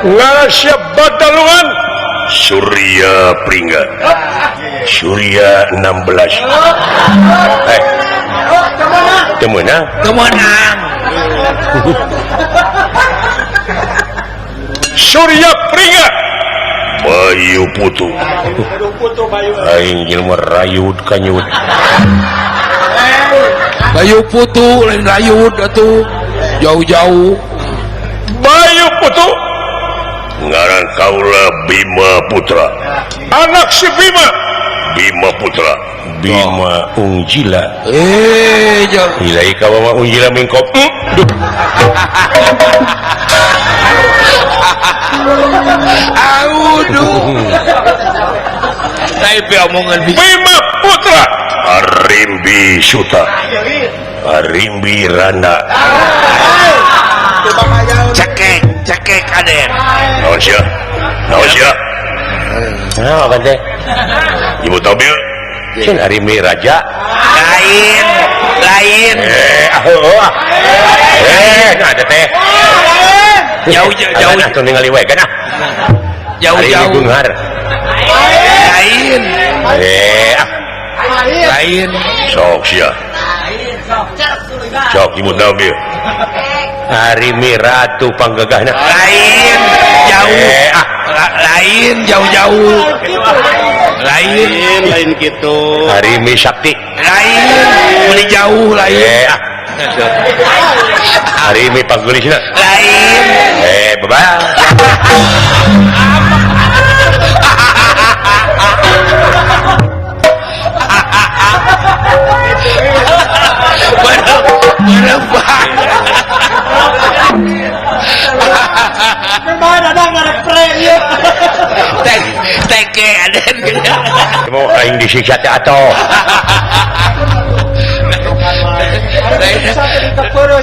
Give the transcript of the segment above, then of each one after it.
Ngaran sia Badalungan Surya Pringga Surya 16. Eh, teu meunang. Teu meunang. Surya Pringga Bayu Putu. Aing jelema rayud kanyut. Bayu Putu lain rayud atuh. Jauh-jauh. Bayu Putu. Ngaran kaula Bima Putra. Anak si Bima. Bima Putra. Bima Ungjila. Eh, jauh. Ilahi ka mama Ungjila mingkop. Auduh. Tapi omongan Bima Putra Arimbi Suta Arimbi Rana. Cekek, cekek aden. Naon sia? Naon sia? Naon kan teh? Ibu tahu Cin Arimbi Raja. Lain, lain. Eh, ah, eh, nah ada teh. Jauh jauh jauh. Atuh ningali we kan ah. Jauh jauh. Beunghar. Lain. Eh, ah. Lain. Sok sia. Sok ibu tahu bieu. Arimbi Ratu panggegahna. Lain, jauh. Eh, ah. Lain jauh-jauh. Lain, lain gitu. Arimbi Sakti. Lain, beli jauh lain. Eh, ah. Arimbi panggelisna. Lain. Eh, bye-bye. Mau aing disiksa teh atuh.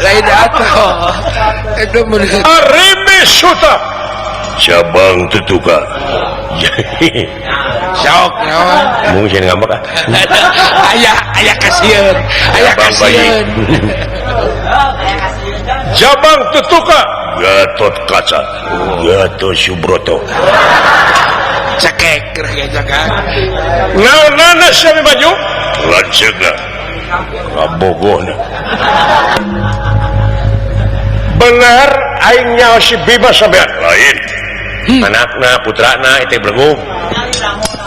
Lain atuh. Itu menurut Arimbi Suta cabang tetuka. Sok naon? Mungkin ngambek ah. Aya aya kasieun, aya kasieun. Jabang tetuka Gatot Kaca Gatot Subroto. Cekek geura Naonana sia maju? Lanceugna kabogohna. Bener aing nyaho si Bima sampean lain. Anakna putrana itu belegu.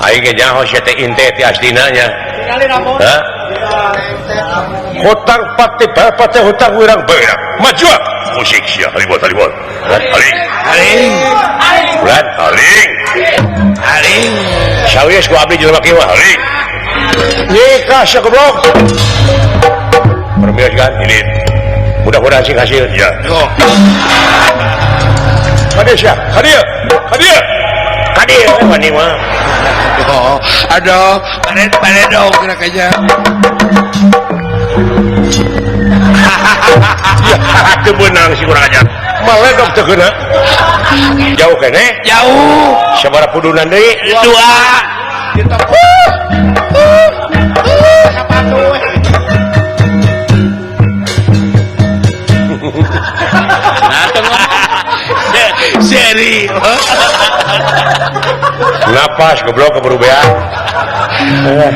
Aing ge nyaho sia teh inte ti asdina nya. Hah? Hutang pati bapak teh hutang wirang beurang. Maju ah. Musik sia haribot haribot. Haring. Haring. Bulan haring. Haring. Sawies ku abdi jelema kieu haring. Nikah sia goblok. Permios kan ini. Mudah-mudahan sing hasil ya. Oh. Kadieu sia, kadieu. Kadieu. Kadieu wani mah. Oh, aduh, panen panen dong kira kayaknya. Ya, teu beunang si kurang ajar. Maledog teu keuna. Jauh keneh? Jauh. Sabaraha pudunan deui? Dua. Seri. Napas goblok keburu beak.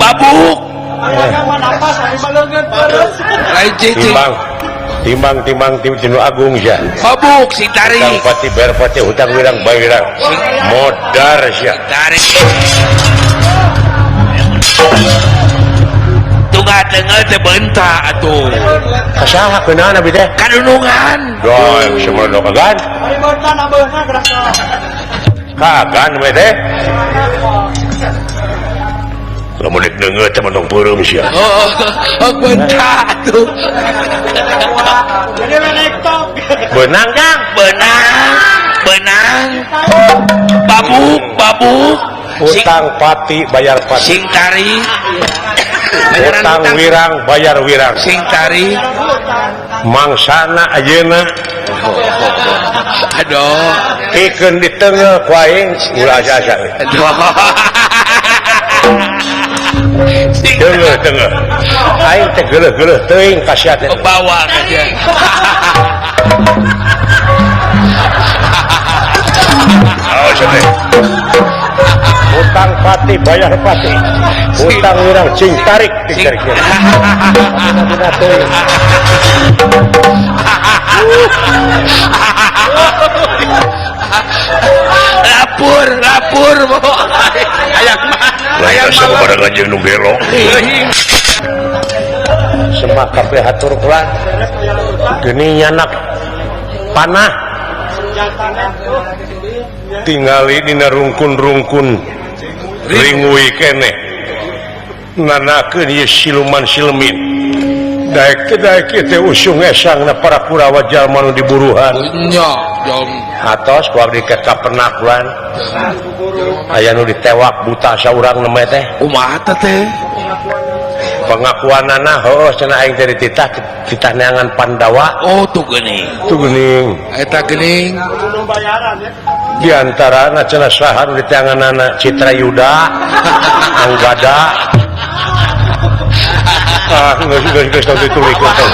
Babuk. Lain cicing. Timbang timbang timbang tim Tinu Agung sia. Babuk si tarik. Hutang pati bayar pati hutang wirang bayar wirang. Modar sia. Tarik. Tunggal tengah teh bentak atuh. Kasaha kunaon abi teh? Kadunungan. Doy, semua do kagan. Kagan we teh. Lamun dek deungeut teh mantong peureum sia. Oh, oh bentak atuh. Beunang Kang, beunang, beunang. Babuk, babuk. Hutang pati bayar pati. Sing tarik. Hutang wirang bayar wirang. Sing tarik. Mangsana ayeuna. Aduh, pikeun ditengeuh ku aing ulah asa-asa. Aduh. Tengeuh tengeuh. Aing teh geuleuh-geuleuh teuing ka sia teh. Bawa ka sia. teh. Utang pati bayar pati. Utang urang cing tarik cing tarik. Lapur, lapur hayang hayang mah kanjeng nu gelo. Semak kabeh hatur kula. Geni nyanak panah. Tingali dina rungkun-rungkun ringui keneh. Nanakeun ieu siluman silemin. Daek teh daek ieu teh usung esangna para Kurawa jalma nu diburuhan. Nya, jom. Atos ku abdi ke kapenakuan. Aya nu ditewak buta saurang nemeh teh. Kumaha teh? Pengakuanana heuh cenah aing teh dititah titah neangan Pandawa. Oh tuh geuning. Tuh geuning. Eta geuning. Di antarana cenah saha nu diteanganana Citra Yuda, Anggada. Ah, geus geus geus tong ditulikeun tong.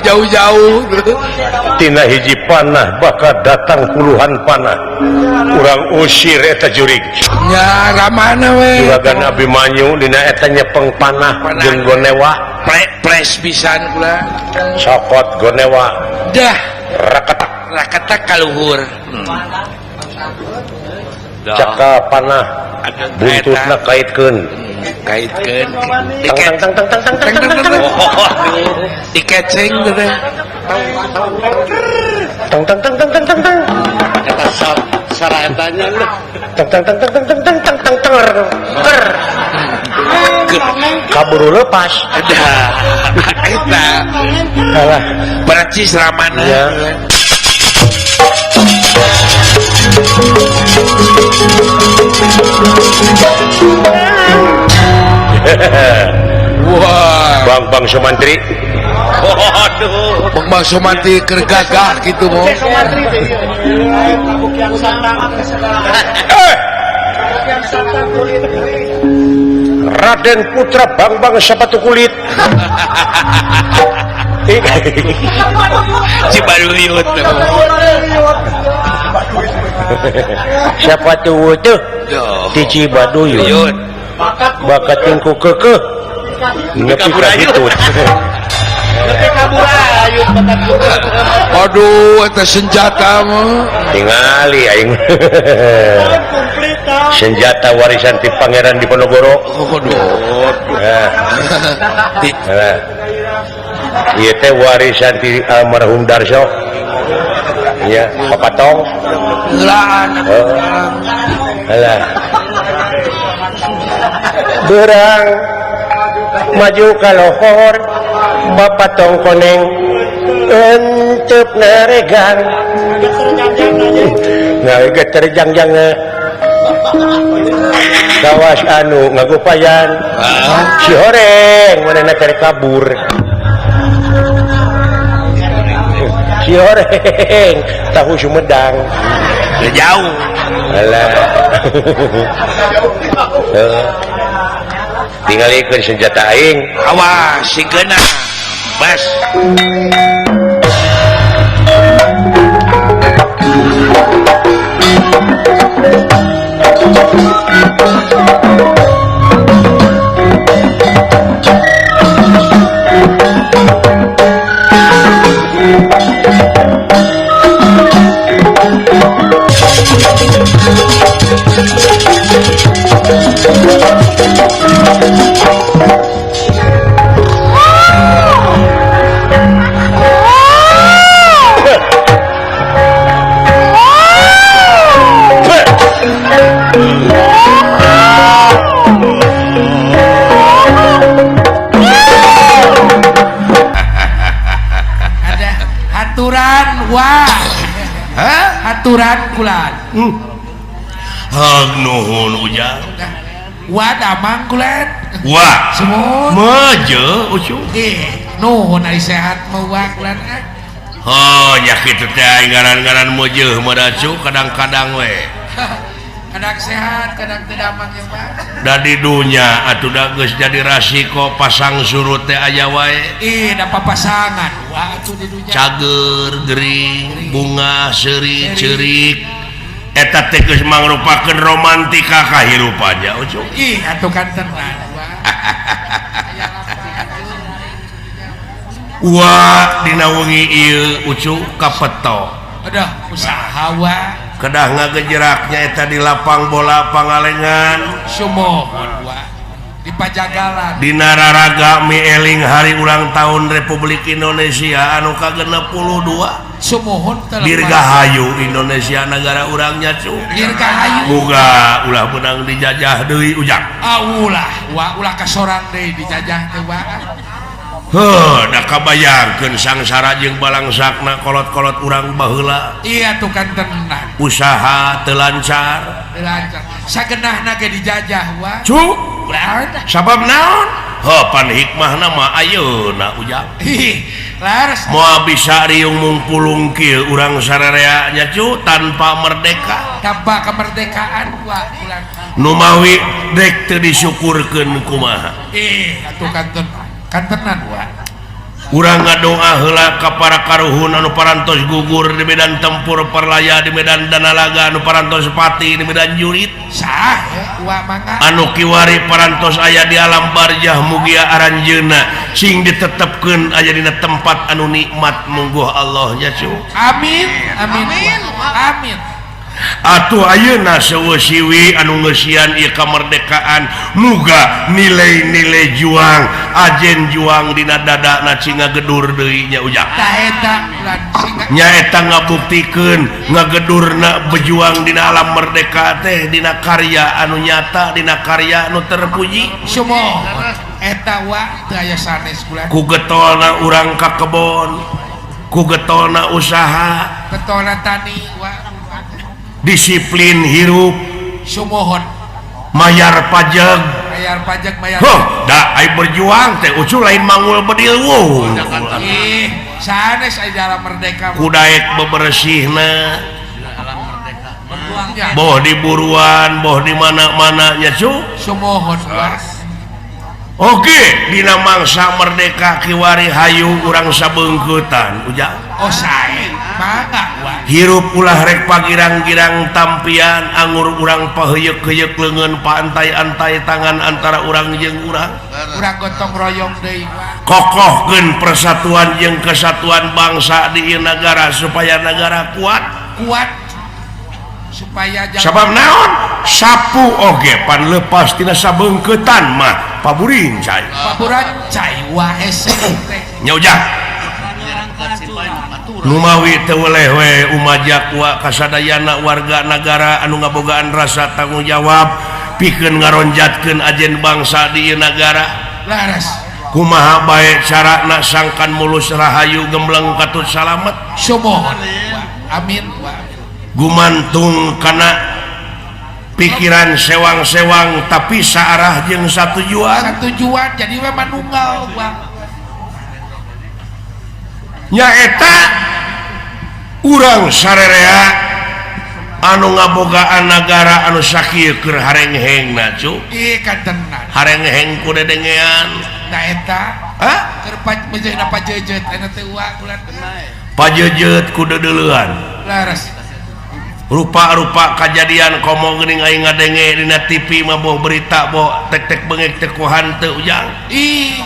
Jauh-jauh tina hiji panah bakal datang puluhan panah. Urang usir eta jurig. Nya ramana we. Juragan Abimanyu dina eta nyepeng panah jeung gonewa. Pres pisan kula. Cokot gonewa. Dah reketak reketak kaluhur. Cakal panah buntutna kaitkeun. Kaitkeun. Tang tang tang tang tang tang tang tang. Dikeceng teh. Tang tang tang tang tang tang tang. Eta saraetanya lho. Tang tang tang tang tang tang tang tang tang ter. Kaburu lepas. Ada. Eta. Alah, percis ramana. Ya. Wah, Bang-bang Sumantri. Waduh, Bang-bang Sumantri keur gagah kitu mo. Raden Putra Bang-bang sepatu kulit. Cibaruyut. Siapa tuh tuh? Di Cibaduyut. Bakat tingku kekeh. Nepi ka hitut. Aduh, eta senjata mah. Tingali aing. Senjata warisan ti Pangeran Diponegoro. Aduh. Nah. Ieu teh warisan ti almarhum Darso. Iya, papatong. Heulaan. Alah. Berang maju ka lohor bapatong koneng entep naregang. Nah, geter jangjang kawas anu ngagupayan. Si horeng manehna cari kabur. Si horeng tahu Sumedang. Jauh. Alah. Tingalikeun senjata aing. Awas si geuna. Bas. Ada aturan wah. Hah? Aturan kulan. Hag nuhun ujang. Wa damang kulan. Wah. Semut. Meje ucu. Nuhun ari sehat mah wa kulan. Oh, nya kitu teh ngaran-ngaran mejeuh mah dacu kadang-kadang we. Kadang sehat, kadang teu damang ya Pak. Da di dunya atuh da geus jadi rasiko pasang surut teh aya wae. Ih, da papasangan wah atuh di dunya. Cager, gering, bunga, seuri, ceurik. Eta teh geus mangrupakeun romantika kahirupannya Ucu. Ih, atuh kan tenan wah. Wah, dina wengi ieu Ucu kapeto. Aduh, usaha wa. Kedah ngagejeraknya eta di lapang bola Pangalengan. Sumuhun wa. Di Pajagalan. Dina raraga mieling hari ulang tahun Republik Indonesia anu ka-62. Sumuhun teh. Dirgahayu Indonesia negara urangnya cu. Dirgahayu. Muga ulah menang dijajah deui ujang. Ah ulah, wa ulah kasorang deui dijajah teh wa. Heuh, da kabayangkeun sangsara jeung balangsakna kolot-kolot urang baheula. Iya tuh kan tenan. Usaha teu lancar. Teu lancar. Sagenahna ge dijajah wa. Cu, sabab naon? Heuh, pan hikmahna mah ayeuna ujang. Ih, laras. Moal bisa riung mungpulung kieu urang sararea nya cu tanpa merdeka. Tanpa kemerdekaan wa ulang. Nu mawi dek teu disyukurkeun kumaha. Ih, atuh kan tenan. Kantenan wa. Urang ngadoa heula ka para karuhun anu parantos gugur di medan tempur Perlaya, di medan Danalaga, anu parantos pati di medan jurit. Sah wa mangga. Anu kiwari parantos aya di alam barjah mugia aranjeunna sing ditetepkeun aya dina tempat anu nikmat mungguh Allah nya cu. Amin amin amin. Amin. Atuh ayeuna seueuh siwi anu ngeusian ieu kamerdekaan muga nilai-nilai juang ajen juang dina dadana cing ngagedur deui nya ujang. Tah eta nyaeta ngabuktikeun ngagedurna berjuang dina alam merdeka teh dina karya anu nyata dina karya anu terpuji. Sumuhun eta wa teu aya sanes bulan. Ku getolna urang ka kebon, ku getolna usaha, getolna tani wa. Disiplin hirup, sumuhun mayar pajak, mayar pajak, mayar. Huh, da ai berjuang teh ucu lain mangul bedil wuh. Ih, sanes ai dalam merdeka. Kudaek bebersihna. Boh di buruan, boh di mana-mana nya cu. Sumuhun wa. Oke, dina mangsa merdeka kiwari hayu urang sabeungkeutan ujang. Oh sae, mangga wa. Hirup ulah rek pagirang-girang tampian angur urang paheuyeuk-heuyeuk leungeun paantai-antai tangan antara urang jeung urang. Urang gotong royong deui wa. Kokohkeun persatuan jeung kesatuan bangsa di ieu nagara supaya nagara kuat. Kuat supaya jangan. Sabab naon? Sapu oge pan lepas tina sabeungkeutan mah paburincai. Paburancai wa hese teh. Nya ujang. Numawi teu weleh we umajak wa kasadayana warga nagara anu ngabogaan rasa tanggung jawab pikeun ngaronjatkeun ajen bangsa di ieu nagara. Laras. Kumaha bae carana sangkan mulus rahayu gembleng katut salamet. Sumuhun. Amin. Gumantung kana pikiran sewang-sewang tapi saarah jeung satujuan. Satujuan jadi we manunggal wa. Nyaeta urang sarerea anu ngabogaan nagara anu sakieu keur harenghengna cu. Ih katenan. Harengheng ku dedengean. Tah eta. Hah? Keur pajeuna pajejeut eta teh wa bulan. Pajejeut ku deudeulean. Laras. Rupa-rupa kajadian komo geuning aing ngadenge dina TV mah boh berita boh tek-tek bengek teh ku hanteu ujang. Ih,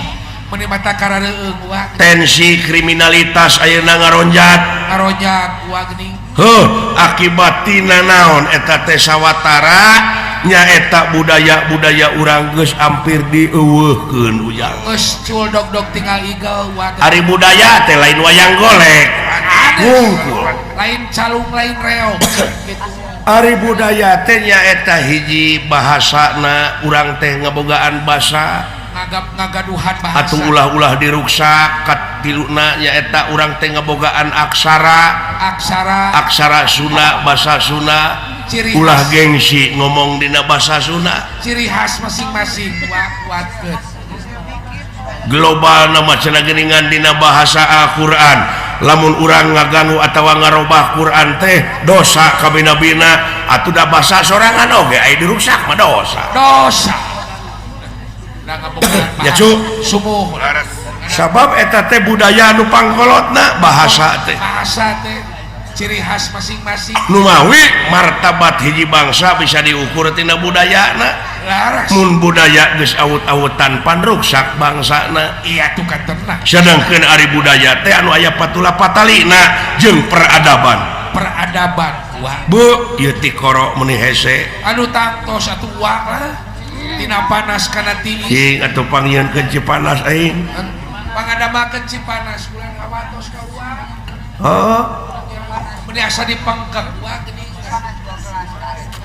meuni mata karareueung wa. Tensi kriminalitas ayeuna ngaronjat. Ngaronjat wa geuning. Heuh, akibat tina naon eta teh sawatara nyaeta budaya-budaya urang geus hampir dieuweuhkeun ujang. Geus cul dog-dog tinggal igel wa. Ari budaya teh lain wayang golek. Wungkul. Lain calung lain reog gitu. Ari budaya teh nyaeta hiji bahasana urang teh ngabogaan basa ngagaduhan bahasa. Atuh ulah-ulah diruksak katiluna nyaeta urang teh ngabogaan aksara. Aksara. Aksara Sunda, bahasa Sunda. Ciri ulah gengsi ngomong dina bahasa Sunda. Ciri khas masing-masing wa kuatkeun. Global nama cenah geuningan dina bahasa Al-Qur'an. Lamun urang ngaganggu atawa ngarobah Quran teh dosa kabina-bina atuh da basa sorangan oge aya diruksak mah dosa. Dosa. Ya cu. Sumuh. Sabab eta teh budaya anu pangkolotna bahasa teh. Bahasa teh ciri khas masing-masing. Numawi martabat hiji bangsa bisa diukur tina budayana. Laras. Mun budaya geus awut-awutan pan ruksak bangsana. Iya tuh kan tenang. Sedangkeun ari budaya teh anu aya patula patalina jeung peradaban. Peradaban wah. Bu, ieu tikoro meuni hese. Anu tangtos atuh wah lah. Tina panas kana tiis. Cing atuh pangieunkeun Cipanas aing. Pangadamakeun Cipanas bulan awatos ka wah. Heeh. Meuni asa dipengkek wah geuning.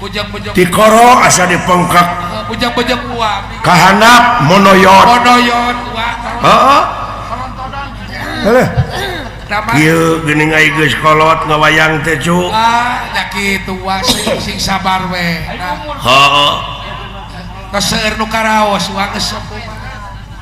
Bujang-bujang tikoro asa dipengkek. Bujang-bujang wah. Kahanap monoyot. Monoyot wah. Heeh. Heuh. Ieu geuning ai geus kolot ngawayang teh cu. Ah, nya kitu wah sing sabar we. Heeh. Tos seueur nu karaos wah geus sepuh.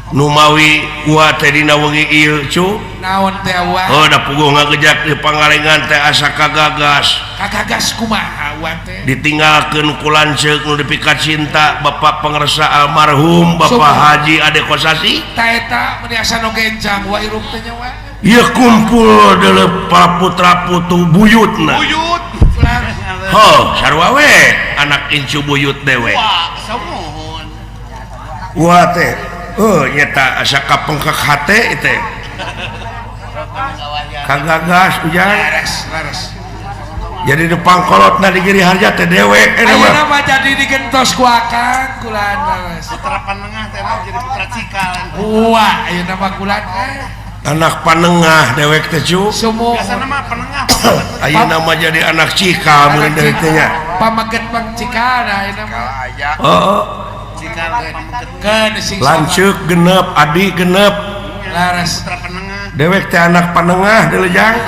Numawi wa teh dina wengi ieu cu. Naon teh wa? Oh, da puguh ngagejak di Pangalengan teh asa kagagas. Kagagas kumaha wa teh? Ditinggalkeun ku lanceuk nu dipika cinta Bapak Pangersa almarhum Bapak Subuh. Haji Ade Kosasi. Ta eta meuni asa nu genjang wa hirup teh nya wa. Ieu kumpul deuleu para putra putu buyutna. Buyut. Ho, sarua we anak incu buyut dewe. Wah, sumuhun. Wa teh oh nyata asa kapengkek hate teh. Kagagas ujang. Laras, laras. Jadi depan kolotna di Giri Harja teh dewek eta mah. Ayeuna mah jadi digentos ku akang kulan laras. Putra panengah teh mah jadi putra cikal. Wah, ayeuna mah kulan Anak panengah dewek teh cu. Sumuh. Biasana mah penengah. Ayeuna mah jadi anak cikal meureun deui teh nya. Pamaget pang cikal ayeuna mah. Heeh. Lanceuk genep, adi genep. Laras. Dewek teh anak panengah deuleu jang.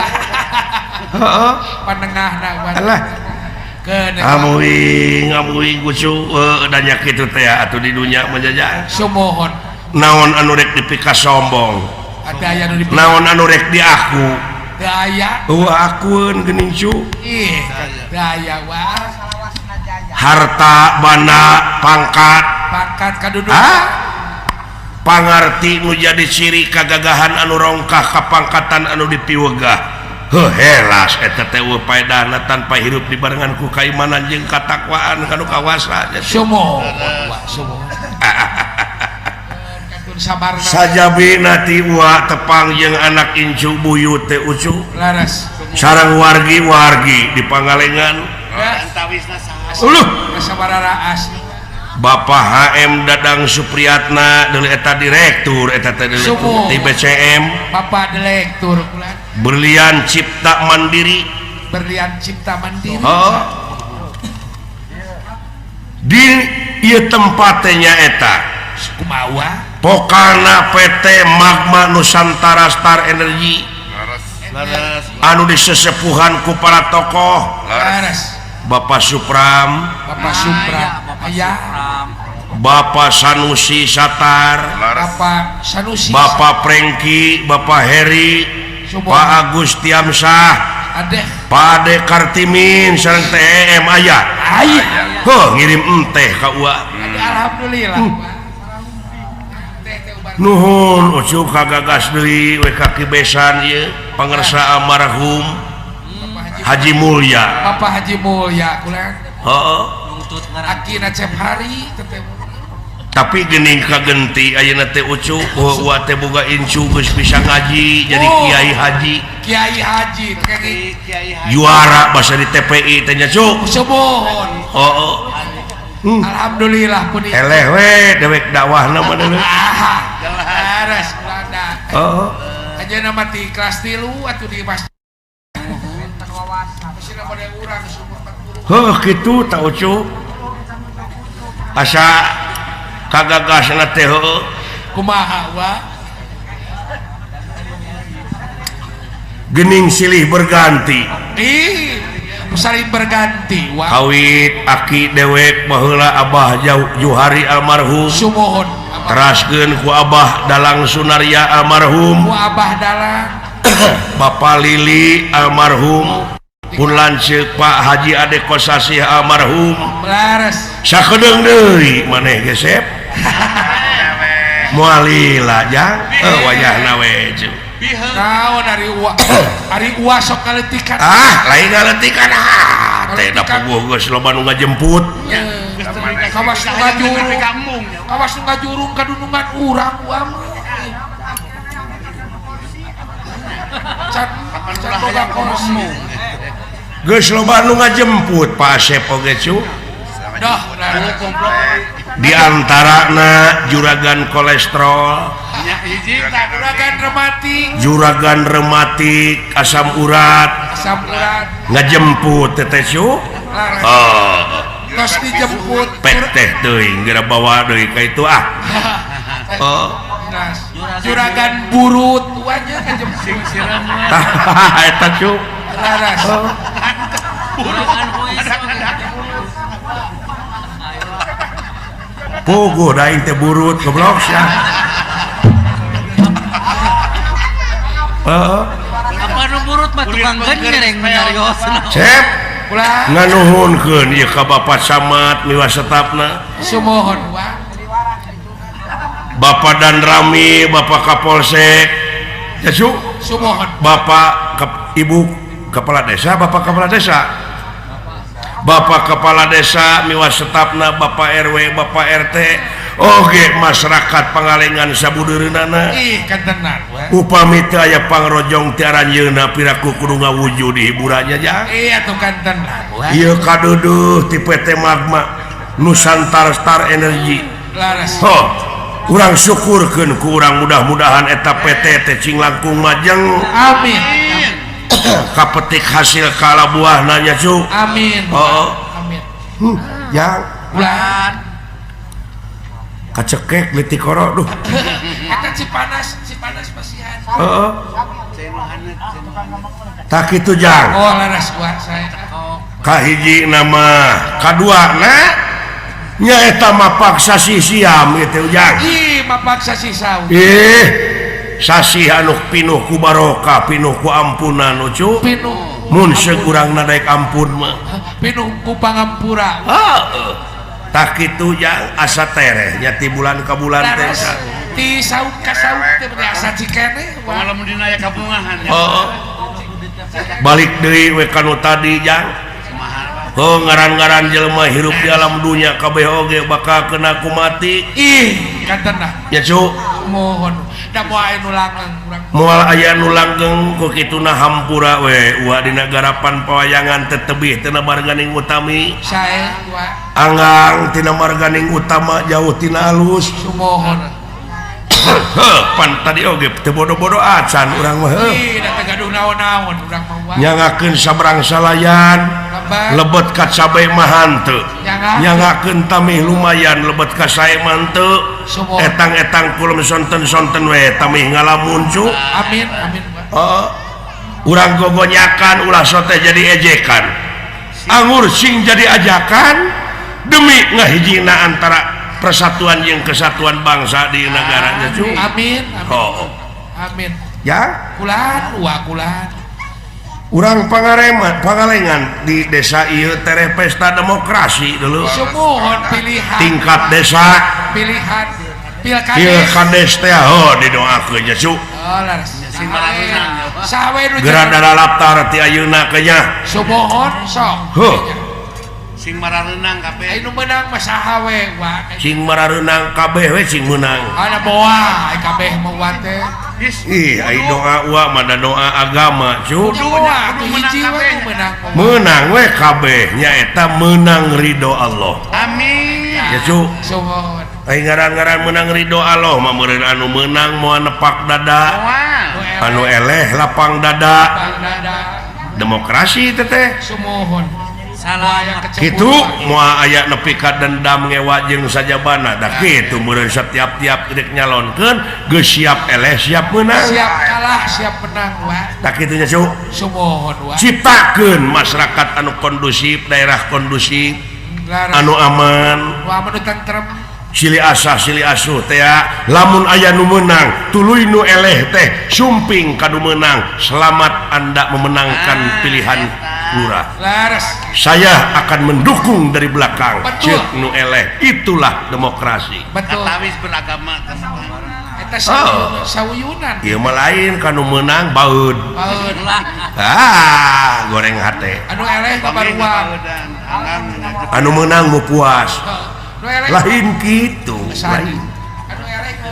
Heeh. Panengahna Alah. Amuing, amuing kucu da nya kitu teh atuh di dunya mah jajang. Sumuhun. Naon anu rek dipika sombong? Aya anu dipika. Naon anu rek diaku? Teu aya. Eueuh akueun geuning cu. Ih, teu aya wah. Harta, banda, pangkat. Pangkat kadudukan. Pangarti nu jadi ciri kagagahan anu rongkah kapangkatan anu dipiwegah. Heuh helas eta teh eueuh paedahna tanpa hirup dibarengan ku kaimanan jeung katakwaan kanu kawasa. Sumuhun, sumuhun. Sajabina ti uwa tepang jeung anak incu buyut teh ucu. Laras. Sareng wargi-wargi di Pangalengan. Uluh. Bapak HM Dadang Supriyatna deuleu eta direktur eta teh deuleu di BCM. Bapak direktur kulan. Berlian Cipta Mandiri. Berlian Cipta Mandiri. Oh. Di ieu tempat teh nya eta. Kumaha? Pokana PT Magma Nusantara Star Energy. Laras. Anu disesepuhan ku para tokoh. Laras. Bapak Supram, Bapak Supram, ayah, Bapak Sanusi Satar, Bapak Sanusi, Bapak Prengki, Bapak Heri, Pak Agus Tiamsah, Pak Ade Kartimin, sareng TEM aya. Aya. Heuh, ngirim enteh ka ua. Alhamdulillah. Nuhun ucu kagagas deui we ka kibesan ieu pangersa almarhum Haji Mulya. Bapak Haji Mulya kulan. Heeh. Akina Cep Hari teteh. Tapi geuning kagenti ayeuna teh ucu uwa teh boga incu geus bisa ngaji jadi kiai haji. Kiai haji kiai haji. Juara basa di TPI teh nya cu. Sumuhun. Heeh. Alhamdulillah pun eleh we dewek dakwahna mah deuleu. Laras kulana. Heeh. Ayeuna mah ti kelas 3 atuh di masjid. Heuh kitu ta ucu. Asa kagagasna teh heueuh. Kumaha wa? Geuning silih berganti. Ih, saling berganti wa. Kawit aki dewek baheula Abah Juhari almarhum. Sumuhun. Teraskeun ku Abah Dalang Sunarya almarhum. Ku Abah Dalang. Bapak Lili almarhum pun lanceuk Pak Haji Ade Kosasih almarhum Laras. Sakedeung deui maneh ge Sep. Moal lila jang wayahna we cu. Naon ari uwa ari uwa sok ngaletikan. Ah, lain ngaletikan ah teh da puguh geus loba nu ngajemput. Kawas nu ngajurung. Kawas nu ngajurung ka dunungan urang uwa mah. Can boga kursi. Geus loba nu ngajemput Pak Asep oge cu. Dah, di antarana juragan kolesterol, juragan rematik, juragan rematik, asam urat, ngajemput teteh cu. Oh, tos dijemput. Peteh teuing geura bawa deui ka itu ah. Oh, juragan burut wanya ngajemput. Tah eta cu. Laras. Puguh da aing teh burut goblok sia. Heeh. Apa nu burut mah tukang genjreng nyariosna. Cep, nganuhunkeun ieu ka Bapak Camat miwa setapna. Sumuhun wa. Bapak Danrami, Bapak Kapolsek. Ya cu. Sumuhun. Bapak Ibu Kepala Desa, Bapak Kepala Desa. Bapak Kepala Desa miwa setapna Bapak RW, Bapak RT, oge masyarakat Pangalengan sabudeureunana. Ih, kantenan we. Upami teu aya pangrojong ti aranjeunna piraku kudu ngawujud di hiburannya jang. Iya tuh kantenan we. Ieu kaduduh ti PT Magma Nusantara Star Energy. Laras. Ho, urang syukurkeun ku urang mudah-mudahan eta PT teh cing langkung majeng. Amin. Kapetik hasil kala buah nanya cu. Amin. Oh, amin. Yang ulan kacekek leutik koro duh. Eta Cipanas, Cipanas masihan. Heeh. Tak kitu jang. Oh, laras gua saya. Kahiji nama, kadua na nyaeta mapak sasih siam gitu jang. Ih, mapak sasih saum. Ih. Sasih anu pinuh ku barokah, pinuh ku ampunan ucu. Pinuh. Mun sekurang nadaek ampun mah. Pinuh ku pangampura. Heeh. Tah kitu jang asa tereh nya ti bulan ka bulan teh. Ti saum ka saum teh bade asa cikene. Lamun dina aya kabungahan ya. Heeh. Balik deui we kanu tadi jang. Oh, ngaran-ngaran jelema hirup di alam dunya kabeh oge bakal kena ku mati. Ih, kantenah. Ya cu. Mohon. Da moal aya nu langgeng urang. Moal aya nu langgeng ku kituna hampura we uwa dina garapan pawayangan teh tebih tina marganing utami. Sae wa. Anggang tina marganing utama jauh tina alus. Sumohon. Heuh, pan tadi oge teu bodo-bodo acan urang mah. Ih, da teu gaduh naon-naon urang mah wa. Nyangakeun sabrang salayan. Lebet ka cabe mah hanteu. Nyangakeun tamih lumayan lebet ka sae mah henteu. Etang-etang kulem sonten-sonten we tamih ngalamun cu. Amin, amin. Heeh. Urang gogonyakan ulah sote jadi ejekan. Angur sing jadi ajakan demi ngahijina antara persatuan jeung kesatuan bangsa di negaranya cu. Amin, amin. Oh. Amin. Ya, kulan wa kulan. Urang Pangalengan di desa ieu tereh pesta demokrasi dulu. Sumuhun pilihan. Tingkat desa pilihan pilkades. Pilkades teh oh didoakeun nya cu. Oh, laras. Saha nu geura dalalaptar ti ayeuna kenya. Sumuhun sok. Heuh. Sing marareunang kabeh. Anu meunang mah saha we wa. Sing marareunang kabeh we sing meunang. Ana moal ai kabeh mah wa teh. Ih, ai doa wa mah da doa agama cu. Doa hiji we meunang. Meunang we kabeh nyaeta meunang ridho Allah. Amin. Ya cu. Suhun. Ai ngaran-ngaran meunang ridho Allah mah meureun anu meunang moal nepak dada. Anu eleh lapang dada. Demokrasi teh teh. Sumuhun. Kitu moal aya nepi ka dendam ngewa jeung sajabana da kitu meureun setiap-tiap rek nyalonkeun geus siap eleh siap meunang. Siap kalah siap menang wa. Tah kitu nya cu. Sumuhun wa. Ciptakeun masyarakat anu kondusif, daerah kondusif, anu aman, wa anu tentrem. Silih asah silih asuh teh lamun aya nu meunang tuluy nu eleh teh sumping ka nu meunang. Selamat Anda memenangkan pilihan lurah. Saya akan mendukung dari belakang. Ceuk nu eleh. Itulah demokrasi. Betul. Katawis beragama. Eta sauyunan. Ieu mah lain ka nu meunang baeud. Baeud lah. Ah, goreng hate. Anu eleh kabaruang. Anu meunang mu puas. Lain gitu. Lain.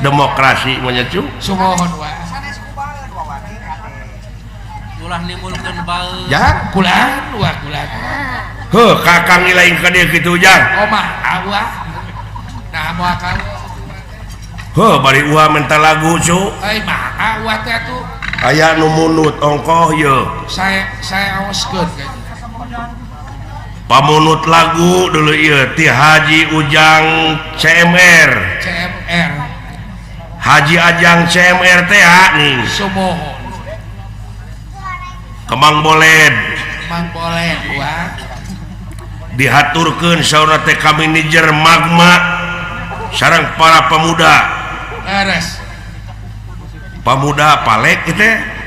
Demokrasi mah nya cu. Sumohon wa. Ulah nimbulkeun baeud. Ya, kulan wa kulan. Heuh, kakang lain ka dieu kitu Jang. Omah awah. Nah, moal ka. Heuh, bari uah minta lagu cu. Euy, mah uah teh atuh. Aya nu munut ongkoh yeuh. Saya aoskeun ka. Pamunut lagu dulu ieu ti Haji Ujang CMR. CMR. Haji Ajang CMR teh nih. Sumohon. Kemang Boled. Kemang Boled wah. Dihaturkeun saurna teh ka manajer Magma sareng para pemuda. Leres. Pemuda palek teh.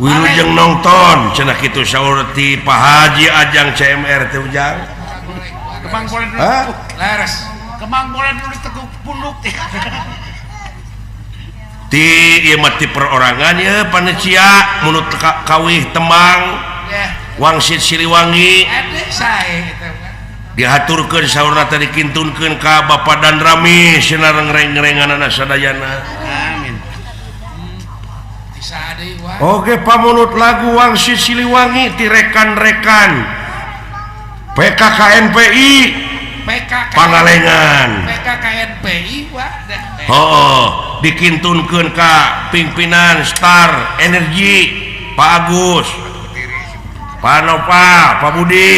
Wilujeng nonton cenah kitu saur ti Pak Haji Ajang CMR teh Ujang. Kemang Boled dulu. Leres. Kemang Boled dulu diteguk punduk teh. Ti ieu mah ti perorangan ye panitia munut kawih tembang. Wangsit Siliwangi. Sae eta mah. Dihaturkeun saurna teh dikintunkeun ka Bapak Dan Rami cenah reng-renganana sadayana. Amin. Oke, pamunut lagu Wangsit Siliwangi ti rekan-rekan PKKNPI Pangalengan. PKKNPI wah. Oh, dikintunkeun ka pimpinan Star Energi Pak Agus, Pak Nova, Pak Budi.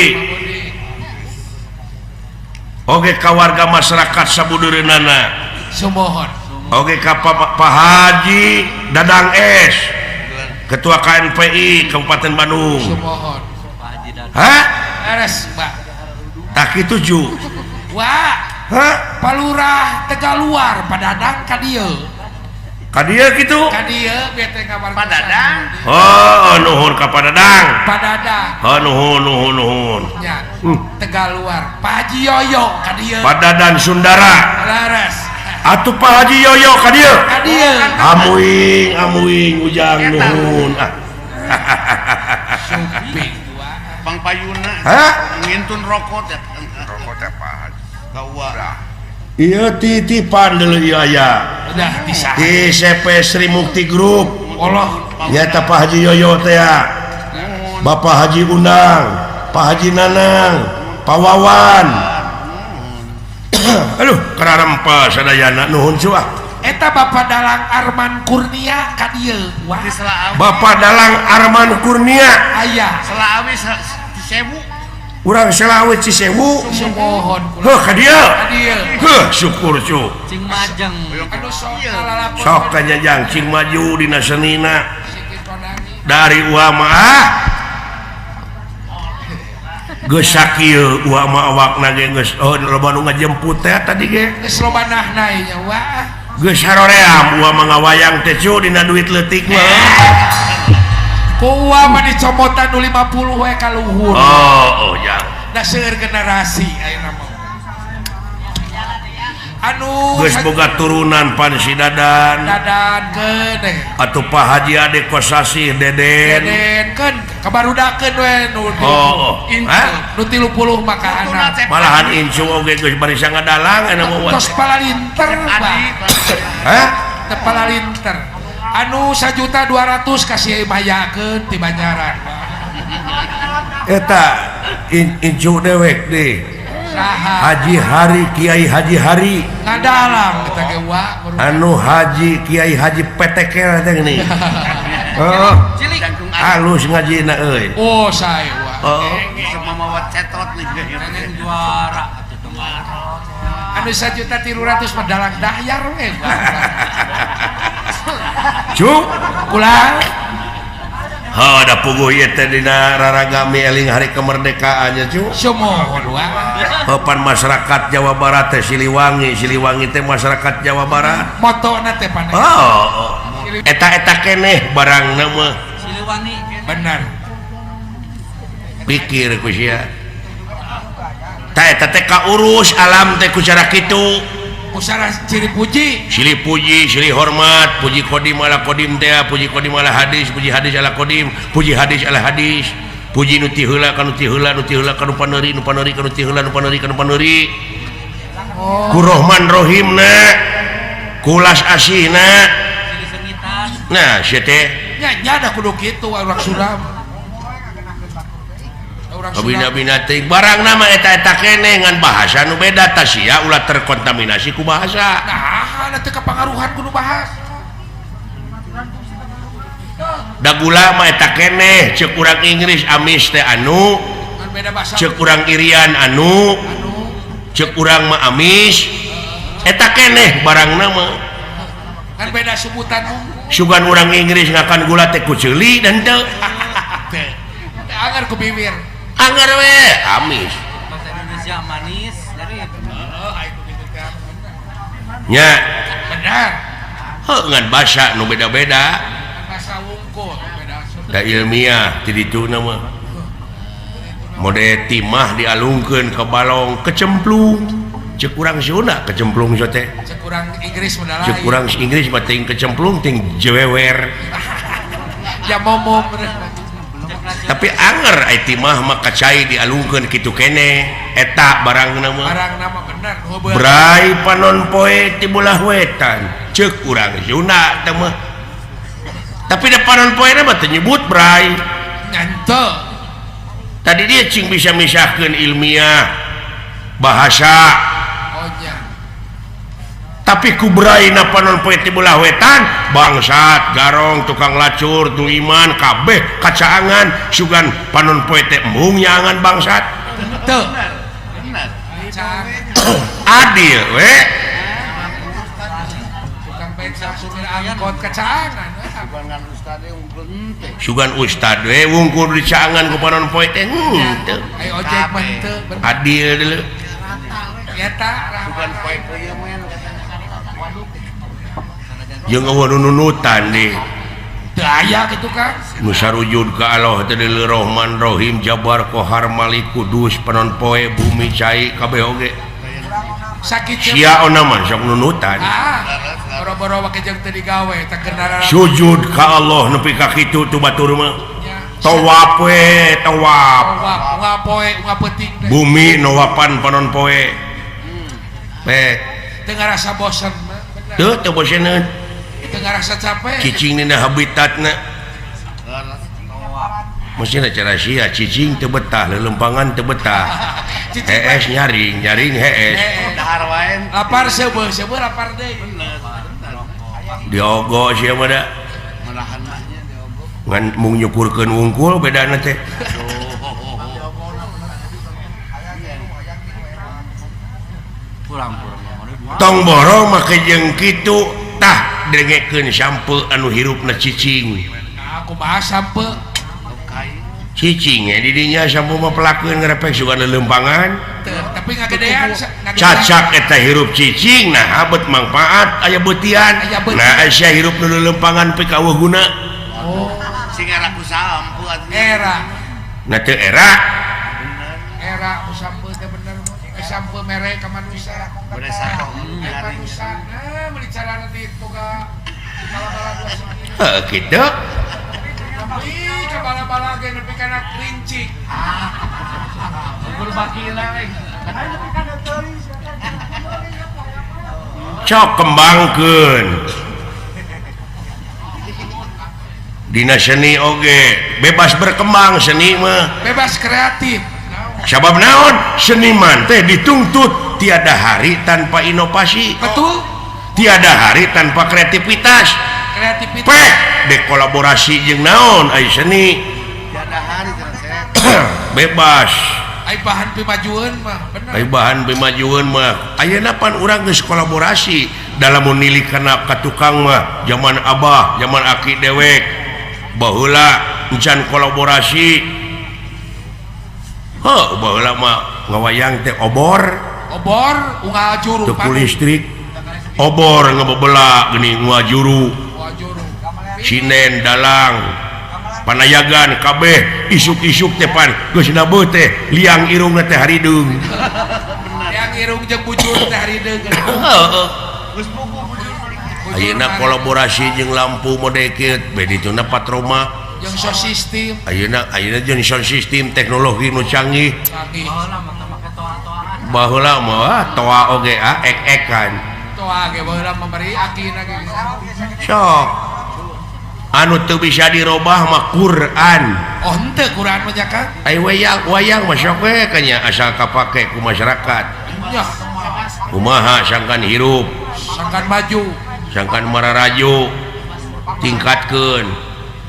Oke, ka warga masyarakat sabudureunana. Sumohon. Oke, ka Pak Haji Dadang S, Ketua KNPI Kabupaten Bandung. Sumohon. Hah? Leres, Mbak. Tak kitu ju. Wah. Hah? Palurah Tegaluar Padadang ka dieu. Ka dieu kitu? Ka dieu bete kabar Padadang. Oh, nuhun ka Padadang. Padadang. Oh, nuhun nuhun nuhun. Ya. Tegaluar. Pak Haji Yoyo ka dieu. Padadan Sundara. Leres. Atuh Pak Haji Yoyo ka dieu. Ka dieu. Amuing amuing Ujang nuhun. Ah. Suping Bang Payuna. Hah? Ngintun rokok teh. Rokok teh Pak Haji. Kawa. Ieu titipan deuleu ieu aya. Udah bisa. Di CP Sri Mukti Group. Allah. Nyata Pak Haji Yoyo teh. Bapak Haji Undang, Pak Haji Nanang, Pak Wawan. Aduh, kararempa sadayana nuhun cu ah. Eta Bapak Dalang Arman Kurnia ka dieu. Wah. Bapak Dalang Arman Kurnia. Aya. Selaawi Cisewu. Urang Selaawi Cisewu. Sumohon kula. Heuh ka dieu. Ka dieu. Heuh, syukur cu. Cing majeng. Anu sok kalalakon. Sok kanyajang cing maju dina senina. Dari uama ah. Geus sakieu uama awakna ge geus oh loba nu ngajemput teh tadi ge. Geus loba nahna nya wah. Geus haroream uama ngawayang teh cu dina duit leutik mah. Ku uama dicomotan nu 50 we ka luhur. Oh, oh ya. Da seueur generasi ayeuna mah. Anu geus boga turunan pan si Dadan. Dadan keun deh. Atuh Pak Haji Ade Kosasih Deden. Deden keun kabarudakeun we nu. Oh, nu 30 mah kaana. Malahan incu oge geus bari sangadalang anu mah. Tos palalinter. Hah? Teu palalinter. Anu 1.200.000 kasih mayakeun ti Banjaran. Eta incu dewek deh. Haji Hari Kiai Haji Hari ngadalang kita ge wa anu Haji Kiai Haji PTK teh geuning. Heeh. Alus ngajina euy. Oh sae wa. Heeh. Semua mawa cetot nih juara atuh teh. Anu 1.300.000 mah dalang dahyar we. Cu Ulah. Ha da puguh ieu teh dina raragami eling hari kemerdekaan nya cu. Sumuhun wa. Papan masyarakat Jawa Barat teh Siliwangi, Siliwangi teh masyarakat Jawa Barat. Motona teh pan. Oh. Eta-eta keneh barangna mah. Siliwangi bener. Pikir ku sia. Tah eta teh kaurus alam teh ku cara kitu. Usara ciri puji, silih puji, silih hormat, puji kodim ala kodim teh, puji kodim ala hadis, puji hadis ala kodim, puji hadis ala hadis, puji nu ti heula ka nu ti heula, nu ti heula ka nu paneuri, nu paneuri ka nu ti heula, nu paneuri ka nu paneuri. Ku Rohman Rohimna, kulas asihna. Nah, sia teh nya nya da kudu kitu urang Sunda. Kabina-bina teuing barang nama eta-eta keneh ngan bahasa nu beda tah sia ulah terkontaminasi ku bahasa. Nah, teu kapangaruhan kudu bahas. Da gula mah eta keneh ceuk urang Inggris amis teh anu, ceuk urang Irian anu, ceuk urang mah amis. Eta keneh barangna mah. Kan beda sebutan. Sugan urang Inggris ngakan gula teh ku ceuli dan teu. Anger ku bibir. Anger we amis. Bahasa Indonesia manis dari nya benar. Heuh ngan basa nu beda-beda. Bahasa wungkul beda. Da ilmiah ti dituna mah. Mode timah dialungkeun ke balong kecemplung. Ceuk urang Sunda kecemplung so teh. Ceuk urang Inggris mah lain. Ceuk urang Inggris mah ting kecemplung ting jewewer. Ya momom. Tapi anger ai timah mah kacai dialungkeun kitu keneh eta barangna mah. Barangna mah bener. Bray panon poe ti bolah wetan ceuk urang Sunda teh mah. Tapi da panon poe mah teu nyebut bray. Nyanto. Tadi dia cing bisa misahkeun ilmiah bahasa. Oh nya. Tapi ku braina panon poe ti belah wetan bangsat garong tukang lacur tu iman kabeh kacaangan sugan panon poe teh embung nyaangan bangsat teu adil we tukang becak supir angkot kacaangan sugan ustad we wungkul dicaangan ku panon poe teh henteu ai ojek mah henteu adil deuleu eta sugan poe peuyeum jeung eueuh nu nunutan deui teu aya kitu Kang nu sarujud ka Allah teh deuleu Rahman Rahim Jabar Kohar Malik Kudus panon poe bumi cai kabeh oge sakit sia ona mah sok nunutan ah boro-boro wake jeung teu digawe teh kendaraan sujud ka Allah nepi ka kitu tu batur mah tawaf we tawaf tawaf unggal poe unggal peuting teh bumi nawapan panon poe pe teu ngarasa bosen teu teu boseneun teu ngarasa capek cicing dina habitatna mesti cara sia cicing teu betah lelempangan teu betah hees nyaring nyaring hees dahar wae lapar seubeuh seubeuh lapar deui diogo sia mah da ngan mung nyukurkeun wungkul bedana teh tong borong make jeung kitu tah dengekeun sampe anu hirupna cicing. Nah, kumaha sampe? Cicing di dinya sampe mah pelakeun ngrepek sugan lelempangan. Tapi ngagedean cacak eta hirup cicing nah abet mangfaat aya beutian. Nah sia hirup nu lelempangan pika eueuh guna. Oh, sing era ku sampe atuh. Era. Nah teu era. Era ku sampe teh bener. Sampe mere ka manusia. Manusia nah meuli carana di boga bala-bala dua segi. Heuh kitu. Tapi ka bala-bala ge nepi kana kerincik. Ukur bakina we. Cok kembangkeun. Dina seni oge bebas berkembang seni mah. Bebas kreatif. Sabab naon seniman teh dituntut tiada hari tanpa inovasi. Betul. Tiada hari tanpa kreativitas. Kreativitas. Pek dekolaborasi jeung naon ai seni. Tiada hari bebas. Ai bahan pimajueun mah bener. Ai bahan pimajueun mah ayeuna pan urang geus kolaborasi dalam nilik kana ka tukang mah zaman abah, zaman aki dewek. Baheula encan kolaborasi. Heuh baheula mah ngawayang teh obor. Obor unggal juru teu listrik. Obor ngebebela geuning unggal juru. Sinen dalang panayagan kabeh isuk-isuk teh pan geus nabeuh teh liang irungna teh harideung. Liang irung jeung bujur teh harideung. Heeh. Ayeuna kolaborasi jeung lampu mode kieu beh dituna patroma jeung sound system. Ayeuna ayeuna jeung sound system teknologi nu canggih. Baheula mah toa oge ek-ekan. Toa ge baheula mah bari akina ge. Sok. Anu teu bisa dirobah mah Quran. Oh henteu Quran mah nya Kang. Ai wayang wayang mah sok we kanya asal kapake ku masyarakat. Nya. Kumaha sangkan hirup, sangkan maju, sangkan mararaju tingkatkeun.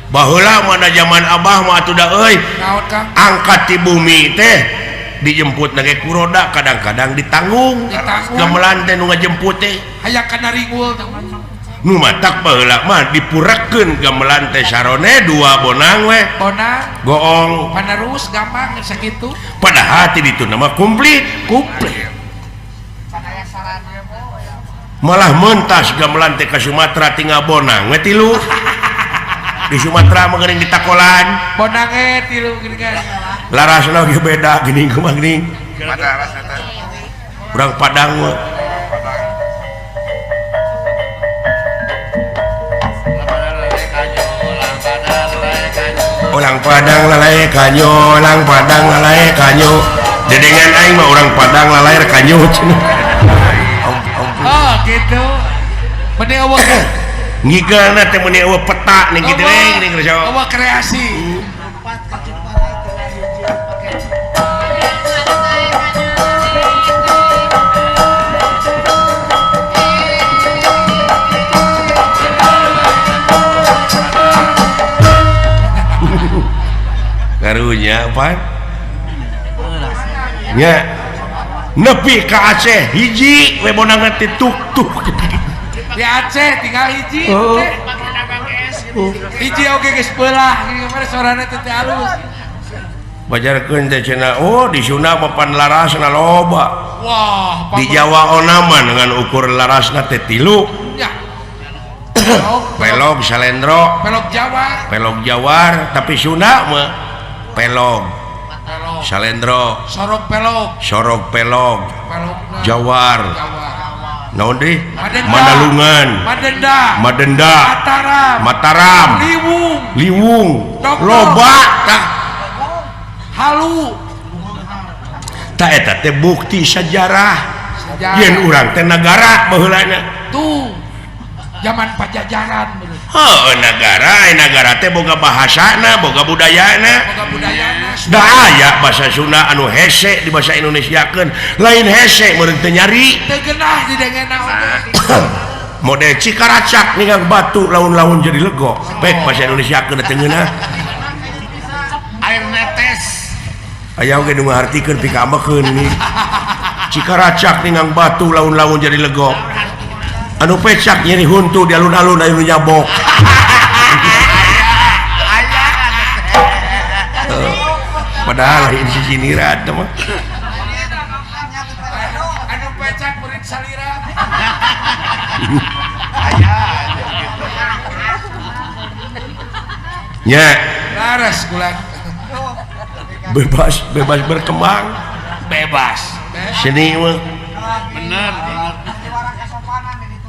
Baheula mah da zaman abah mah atuh da euy. Angkat ti bumi teh dijemput na ge ku roda kadang-kadang ditanggung. Gamelan teh nu ngajemput teh hayang kana ringul teh. Nu matak baheula mah dipurekeun gamelan teh sarone dua bonang we. Bonang goong panerus gampang sakitu. Padahal ti ditu mah komplit, komplit. Malah mentas gamelan teh ka Sumatera tinggal bonang we tilu. Di Sumatera mah geuning ditakolan. Bonang ge tilu geuning. Larasna ge beda geuning kumaha geuning. Urang Padang mah. Orang Padang lalae kanyo, orang Padang lalae kanyo. Dedengan aing mah orang Padang lalae kanyo cenah. Oh gitu. Meni eueuh ngigeulna teh meni eueuh peta ning kitu we geuning geus. Eueuh kreasi. Karunya pan nya nepi ka Aceh hiji we bonangna teh tuk-tuk di Aceh tinggal hiji teh hiji oge geus beulah gimana sorana teh alus bajarkeun teh cenah oh di Sunda mah pan larasna loba. Wah di Jawa onaman dengan ukur larasna teh tilu nya. Pelog salendro, pelog Jawa, pelog Jawar, tapi Sunda mah pelog, salendro, sorog pelog, sorog pelog, Jawar, naon deui? Mandalungan, Madenda, Madenda, Mataram, Mataram, Liwung, Liwung, loba tah, halu, tah eta teh bukti sejarah, yen urang teh nagara baheulana. Tuh. Zaman Pajajaran bener. Heuh, nagara, nagara teh boga bahasana, boga budayana. Boga budayana. Da aya bahasa Sunda anu hese di bahasa Indonesiakeun, lain hese meureun teu nyari. Teu geunah didengena oge. Model Cikaracak ninggang batu laun-laun jadi lego. Baik bahasa Indonesiakeun teu ngeunah. Air netes. Aya oge nu ngahartikeun pikaambekeun ini. Cikaracak ninggang batu laun-laun jadi lego. Anu pecak nyeri huntu di alun-alun anu nyabok. Padahal lain sisiniran teh mah. Anu pecak murid salira. Nya. Laras kula. Bebas, bebas berkembang. Bebas. Seni mah. Bener.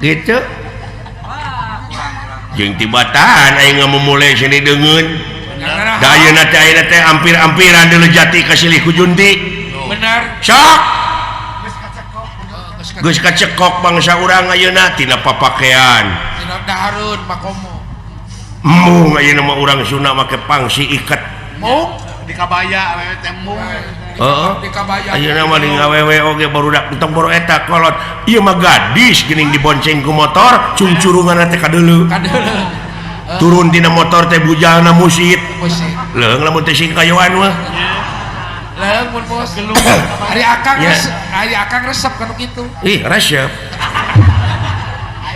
Gitu jeung tibatan aing ngamumule seni deungeun da ayeuna teh ampir-ampiran deuleu jati ka silih ku junti. Bener sok geus kacekok bangsa urang ayeuna tina papakean tina dahareun makomo mung ayeuna mah urang Sunda make pangsi iket mung di kabaya awewe teh mung. Heeh. Ayeuna mah di ngawewe oge barudak entong boro eta kolot. Ieu mah gadis geuning dibonceng ku motor, cungcurunganna teh kadeuleu. Kadeuleu. Turun tina motor teh bujangna musit. Musit. Leung lamun teh singkayoan mah. Leung mun bos gelung. Ari akang ari akang resep kanu kitu. Ih, resep.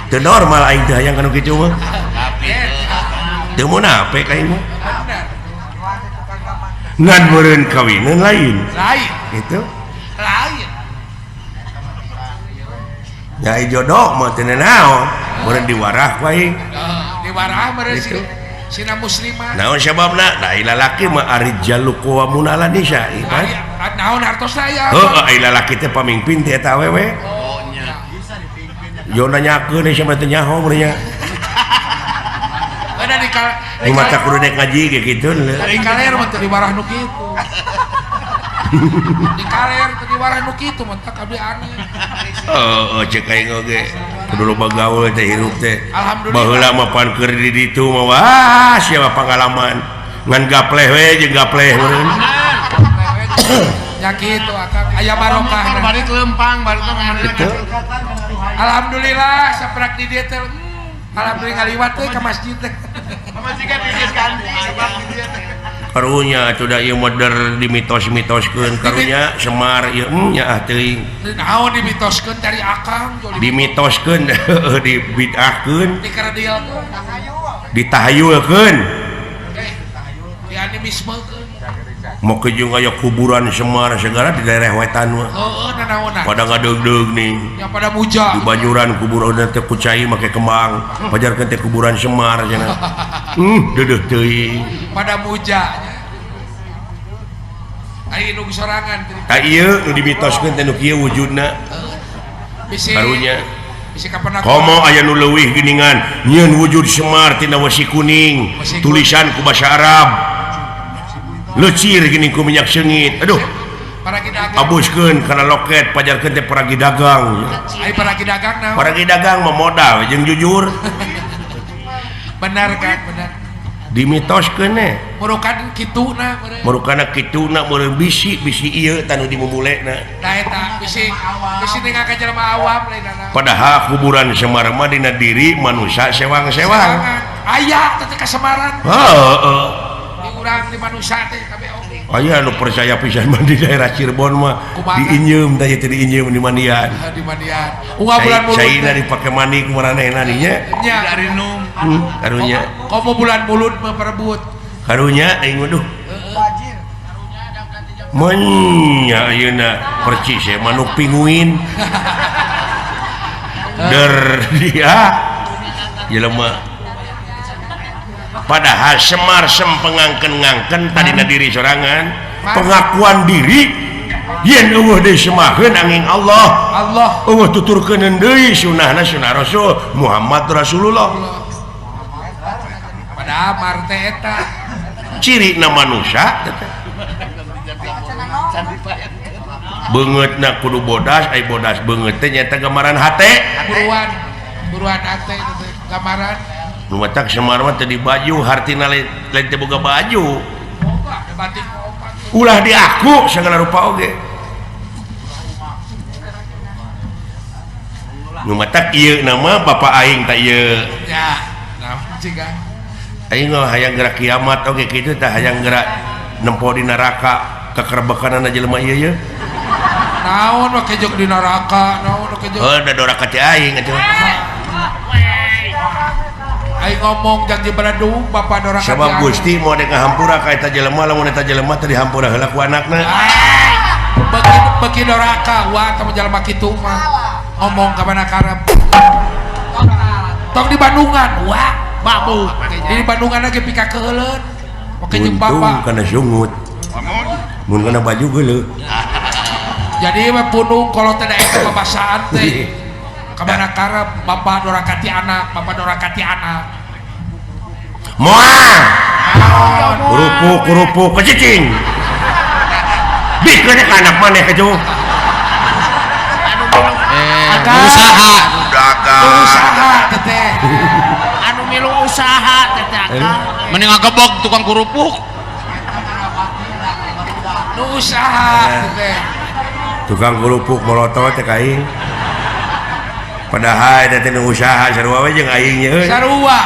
Teu normal aing teh hayang kanu kitu mah. Teu munafik aing mah. Ngan meureun kawinan lain. Lain. Gitu. Lain. Ya jodoh mah teu naon, meureun diwarah ku aing. Diwarah meureun si sina muslimah. Naon sababna? Da lalaki mah arijalu qawwamuna 'alan nisa. Naon hartosna aya? Heuh, ai lalaki teh pamimpin teh eta awewe. Oh nya. Yo nanyakeun sia mah teu nyaho meureun nya. Ada di di mata kudu dek ngaji ge kitu. Di kaler mah teu diwarah nu kitu. Di kaler teu diwarah nu kitu mah tak abdi aneh. Heeh, cek aing oge. Kudu loba gaul teh hirup teh. Alhamdulillah. Baheula mah pan keur di ditu mah wah sia pangalaman. Ngan gapleh we jeung gapleh meureun. Nya kitu akang aya barokah. Balik lempang balik gitu. Alhamdulillah saprak di dieu teh. Alhamdulillah ngaliwat teh ka masjid teh. Pamajikan geus ganti sebab di dieu teh. Karunya atuh da ieu meder dimitos-mitoskeun karunya Semar ieu nya ah teuing. Naon dimitoskeun dari akang dimitoskeun dibid'ahkeun dikerdilkeun ditahayulkeun dianimismekeun. Make jeung aya kuburan Semar segala di daerah wetan mah. Heeh, nanaonan. Pada ngadeugdeug nih. Ya pada muja. Di Banyuran kuburan teh ku cai make kembang, pajarkeun teh kuburan Semar cenah. Deudeuh teuing. Pada muja nya. Ai nu sorangan. Tah ieu nu dimitoskeun teh nu kieu wujudna. Bisi karunya. Bisi kapan komo aya nu leuwih geuningan nyieun wujud Semar tina wesi kuning, tulisan ku basa Arab. Lecir gini ku minyak sengit. Aduh. Abuskeun kana loket pajarkeun teh paragi dagang. Ai paragi dagang naon? Paragi dagang mah modal jeung jujur. Benar kan, benar. Dimitoskeun ne. Murukan kituna meureun. Murukana kituna meureun bisi-bisi ieu tanu dimumulena. Tah eta bisi bisi ningal ka jelema awam lain na. Padahal kuburan Semar mah dina diri manusia sewang-sewang. Aya teh ka Semaran. Heeh. Urang di manusia teh kabeh oge. Aya nu percaya pisan mah di daerah Cirebon mah diinjeum teh teh diinjeum di mandian. Di mandian. Unggal bulan mulut. Caina dipake mandi ku maranehna nya. Nya. Darinum. Karunya. Komo bulan mulut mah perebut. Karunya aing waduh. Heeh. Menya ayeuna percis ye manuk pinguin. Der dia. Jelema. Padahal Semar sempengangken-ngangken tadina diri sorangan pengakuan diri yen eueuh deui semaheun angin Allah Allah eueuh tuturkeun deui sunahna sunah Rasul Muhammad Rasulullah. Padahal mar teh eta cirina manusia beungeutna kudu bodas ai bodas beungeut teh nyaeta gambaran hate buruan buruan hate teh gambaran nu matak Semar mah teu di baju hartina lain teu boga baju ulah diaku segala rupa oge nu matak ieu nama bapak aing tah ieu nya naon ciga aing mah hayang gerak kiamat oge kitu tah hayang gerak nempo di neraka kekerbekanana jelema ieu ye naon we kejok di neraka naon we kejok heuh da doraka teh aing atuh. Aing ngomong janji beredung bapak doraka sabab Gusti mau dek ngahampura ka eta jelema lamun eta jelema teh dihampura heula ku anakna. Beuki beuki doraka wah teh jelema kitu mah ngomong ka mana karep tong di Bandungan wah mabuk di Bandungan lagi pika keuleun oke jeung bapak kana sungut mun kana baju geuleuh jadi mah punung kalau teh eta babasaan teh kamana karep bapak doraka ti anak bapak doraka ti anak moal kerupuk kerupuk kecicing bikeun ka anak maneh keju usaha dagang usaha teteh anu milu usaha teteh akang mending ngagebog tukang kerupuk nu usaha teteh tukang kerupuk molotot teh ka aing. Padahal eta teh nu usaha sarua we jeung aing nya euy. Sarua.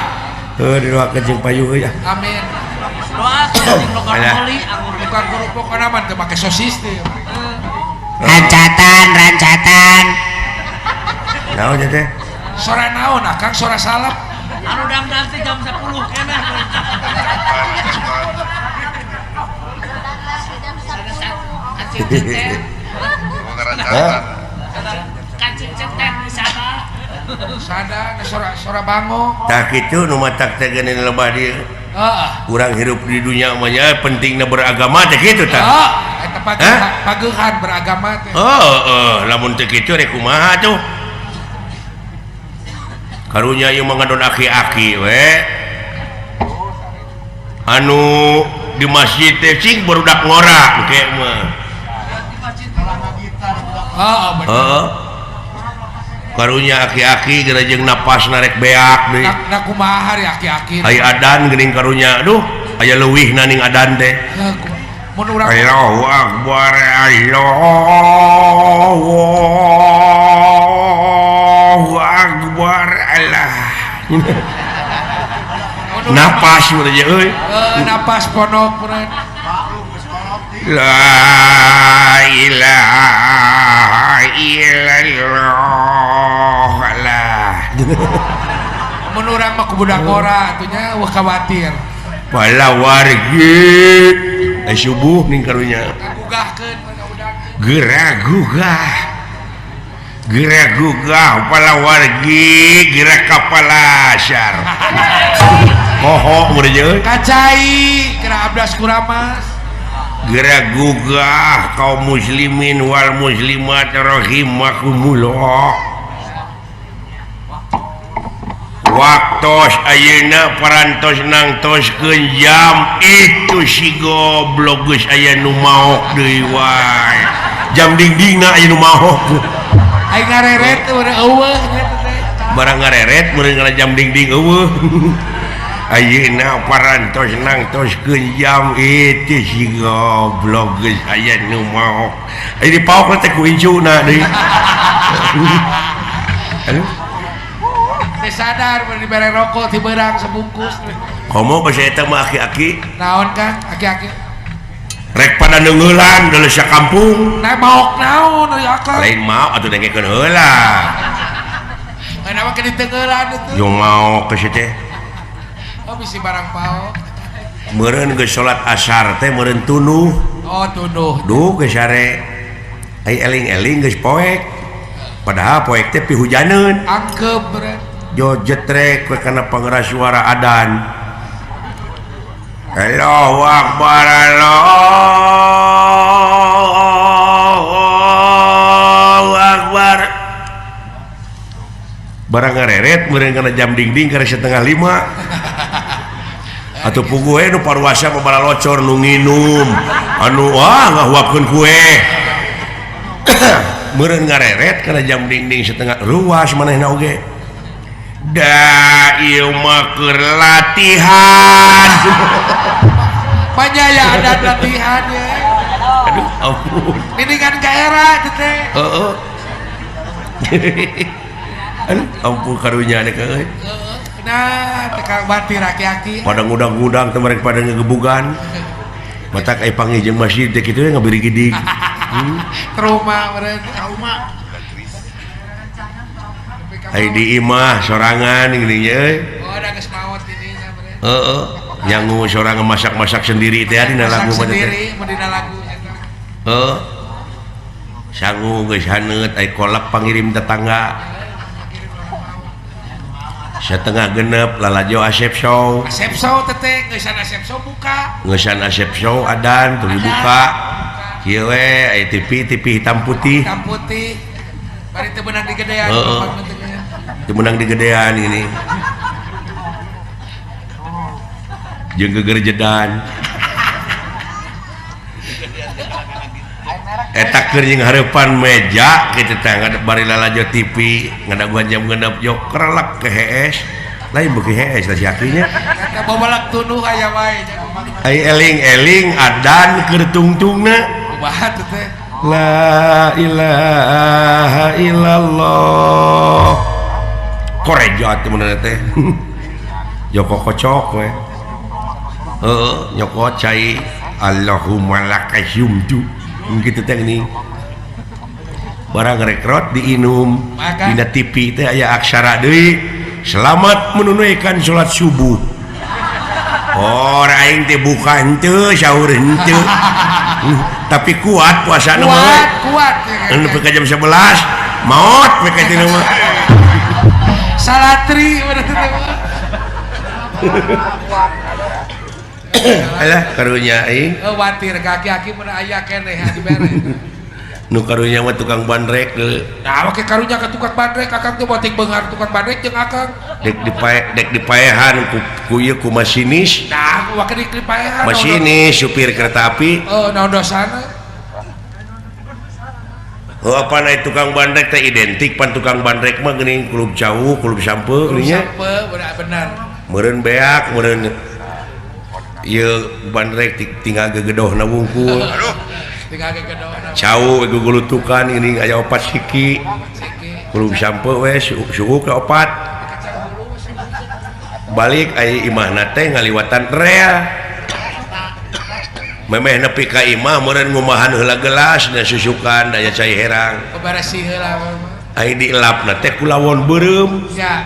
Heuh didoakeun jeung payu euy. Amin. Doakeun jeung logar meuli tukang kerupuk kana mah teu make sosis teh. Rancatan, rancatan. Naon teh? Sora naon akang sora salep. Anu dangdang teh jam 10 keneh. Sada sora bango. Tah kitu nu matak teh geuning lebah dieu. Heeh. Urang hirup di dunya mah nya pentingna beragama teh kitu tah. Heeh, eta pagehan beragama teh. Heeh, lamun teu kitu rek kumaha tuh. Karunya ieu mah ngadon aki-aki we. Anu di masjid teh cing barudak ngora engke mah. Heeh, bener. Heeh. Karunya aki-aki geura jeung napas narek beak deui. Na kumaha ari aki-aki. Aya adan geuning karunya. Aduh, aya leuwihna ning adan teh. Mun urang Allahu akbar, Allahu akbar, Allah. Napas mun aja euy. Napas ponok meureun. La ilaha illallah. Alah. Mun urang mah ku budak ngora atuh nya eueuh khawatir. Bala wargi subuh ning karunya. Gugahkeun udang. Geura gugah. Geura gugah pala wargi geura ka palasar. Poho mun euy. Kacai geura abdas kuramas. Geura gugah kaum muslimin wal muslimat rahimakumullah. Waktos ayeuna parantos nangtoskeun jam itu si goblok geus aya nu maok deui wae. Jam dingdingna aya nu maok. Aing ngareret teh eueuh nya teh. Barang ngareret meureun ngala jam dingding eueuh. Ayeuna parantos nangtoskeun jam itu si goblok geus aya nu maok. Aya dipaok teh ku incuna deui. Aduh. Teu sadar mun dibere rokok ti beurang sebungkus. Komo basa eta mah aki-aki. Naon Kang? Aki-aki. Rek pada neungeulan deuleu sakampung. Nah maok naon euy akang? Lain maok atuh dengekeun heula. Lain mah keur diteungeulan atuh. Yo maok ke teh. Oh bisi barang paok. Meureun geus salat asar teh meureun tunduh. Oh tunduh. Duh geus sare. Ai eling-eling geus poek. Padahal poek teh pihujaneun. Angkep meureun. Jo jetrek we kana pangeras suara adan. Allahu akbar, Allahu akbar. Barang ngareret meureun kana jam dingding kana 4:30. Atuh puguh we nu paruasa mah balalocor nu nginum. Anu wah ngahuapkeun kue. Meureun ngareret kana jam dingding setengah ruas manehna oge. Da ieu mah keur latihan. Panyaya ada latihan ye. Aduh ampun. Mendingan ka era teh teh. Heeh. Aduh ampun karunya teh euy. Nah, teh ka batir aki-aki. Pada ngudang-ngudang teh mereka pada ngegebugan. Matak ai panggih jeung masjid teh kitu ngabirigidig. Trauma meureun, trauma. Ai di imah sorangan geuning euy. Oh, da geus maot dininya meureun. Heeh, nyangu sorangan masak-masak sendiri teh dina lagu mah teh. Sendiri mun dina lagu eta. Heeh. Sangu geus haneut ai kolak pangirim tetangga. 5:30 lalajo Asep Show. Asep Show teh geusan Asep Show buka. Geusan Asep Show adan teu dibuka. Kieu we ai TV TV hitam putih. Hitam putih. Bari teu beunang digedean. Heeh. Teu meunang digedean ini. Jeung gegerjedan. Eta keur jeung hareupan meja kitu teh bari lalajo TV ngadaguan jam 6 jok kerelek ke hees. Lain beuki hees teh si akinya. Eta babalak tunduh aya wae. Ai eling-eling adan keur tungtungna. Kumaha tuh teh? La ilaha illallah. Koreja teh mun teh. Joko kocok we. Heeh, nyokot cai Allahumma lakasumtu. Kitu teh geuning. Barang rekrot diinum dina TV teh aya aksara deui. Selamat menunaikan salat subuh. Oh, aing teh buka henteu sahur henteu. Tapi kuat puasa nu kuat kuat nepi ka jam 11 maot we ka tinu mah. Salatri bener teh. Alah karunya aing. Watir kaki-aki mun aya keneh dibere. Nu karunya mah tukang bandrek deui. Nah, make karunya ka tukang bandrek akang teh boting beunghar tukang bandrek jeung akang. Dek dipae dek dipaehan ku ieu ku masinis. Nah, wake dipaehan. Masinis supir kereta api. Oh, naon dosana? Oh, apa na tukang bandrek teh identik pan tukang bandrek mah geuning kulub jauh, kulub sampe geuning nya. Sampe bener. Meureun beak, meureun ieu bandrek tinggal gegedohna wungkul. Aduh. Tinggal gegedohna. Cau gugulutukan geuning aya opat siki. Kulub sampe we suhu ka opat. Balik aya imahna teh ngaliwatan rel. Memeh nepi ka imah meureun ngumahan heula gelas da susukan da aya cai herang. Beberesih heula Ai dielapna teh ku lawon beureum. Nya.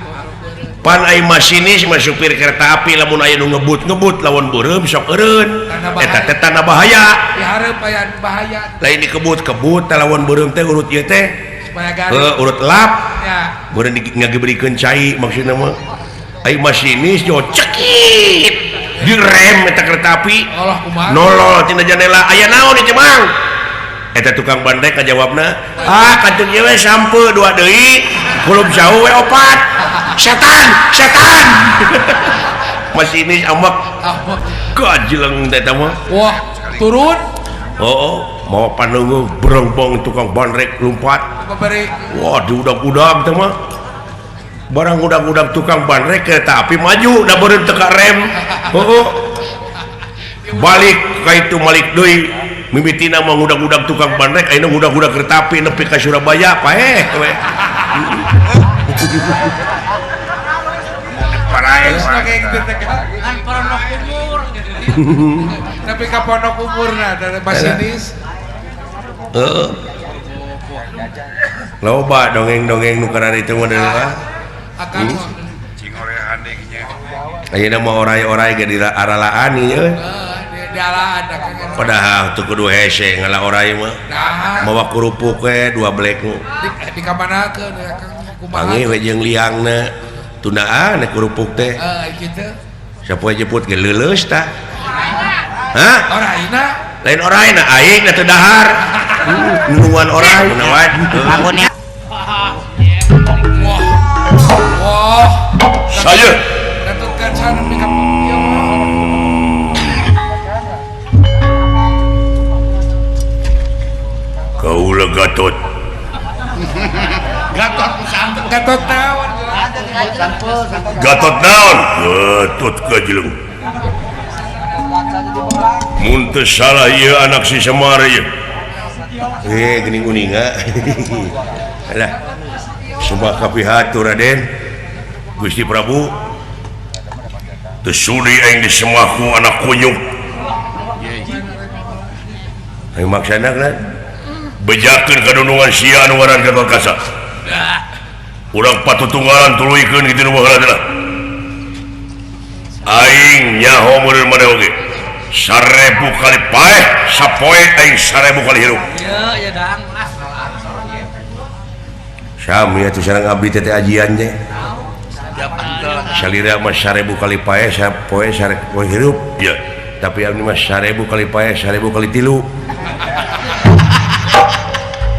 Pan ai masinis mah supir kereta api lamun aya nu ngebut-ngebut lawon beureum sok eureun. Eta teh tanda bahaya. Dihareup aya bahaya. Lain dikebut-kebut teh lawon beureum teh urut ieu teh. Supaya garing. Heuh, urut lap. Nya. Meureun ngagebrikeun cai maksudna mah. Ai masinis jo cekit. Direm eta kereta api. Allah kumaha. Nolol tina jendela. Aya naon ieu Mang? Eta tukang bandrek ngajawabna, "Ah, kantun ieu we sampe dua deui, kulub jauh we opat." Setan, setan. Masinis amak. Gajleng teh mah. Wah, turun. Oh, mau panunggu berongbong tukang bandrek lompat. Wah, diudag-udag teh mah. Barang udag-udag tukang bandrek kereta api maju da beureum teu ka rem. Heeh. Balik ka itu malik deui. Mimitina mah ngudag-udag tukang bandrek ayeuna ngudag-udag kereta api nepi ka Surabaya paeh we. Kan pondok umur. Tapi ka pondok umurna da masinis. Heeh. Loba dongeng-dongeng nu kararitu itu mah deui. Akang cingorehan deui nya. Ayeuna mah orai-orai ge di aralaan ieu. Heeh, di Padahal teu kudu hese ngala orai mah. Mawa kerupuk we dua blek. Di kamanakeun ya Kang? Kumaha? Panggih we jeung liangna. Tundaan kerupuk teh. Heeh, kitu. Sapoe jeput ge leuleus tah. Hah? Oraina? Lain oraina aing da teu dahar. Nulungan orai nawan. Bangunnya. Wah. Wah. Saya. Gatot Kaca nepi ka ieu mah. Kaula Gatot. Gatot sampe. Gatot naon? Gatot naon? Gatot kajleng. Mun teu salah ieu anak si Semar ieu. Geuning uninga. Alah. Sumpah kapihatur Raden. Gusti Prabu. Teu sudi aing disemah ku anak kunyuk. Aing maksana kan? Bejakeun kadundungan sia anu ngaran Gatot Kaca. Urang patutunggalan tuluykeun kitu nu baheula teh. Aing nyaho meureun maneh oge. 1000 kali paeh, sapoe aing 1000 kali hirup. Ieu ya dang ah. Sami atuh sareng abdi teh ajian teh. Salira mah 1000 kali paeh, sapoe 1000 hirup. Ya, tapi abdi mah 1000 kali paeh, 1000 kali tilu.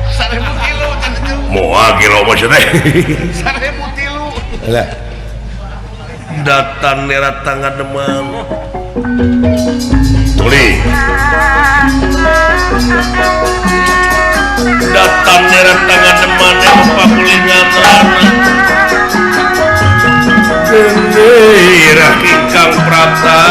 1000 tilu moal gelo maksudna. 1000 tilu. Lah. Datang nera tangga demam. Tuli. Datang nera tangga demam pakulingan rana. Gendera kingkang prapta.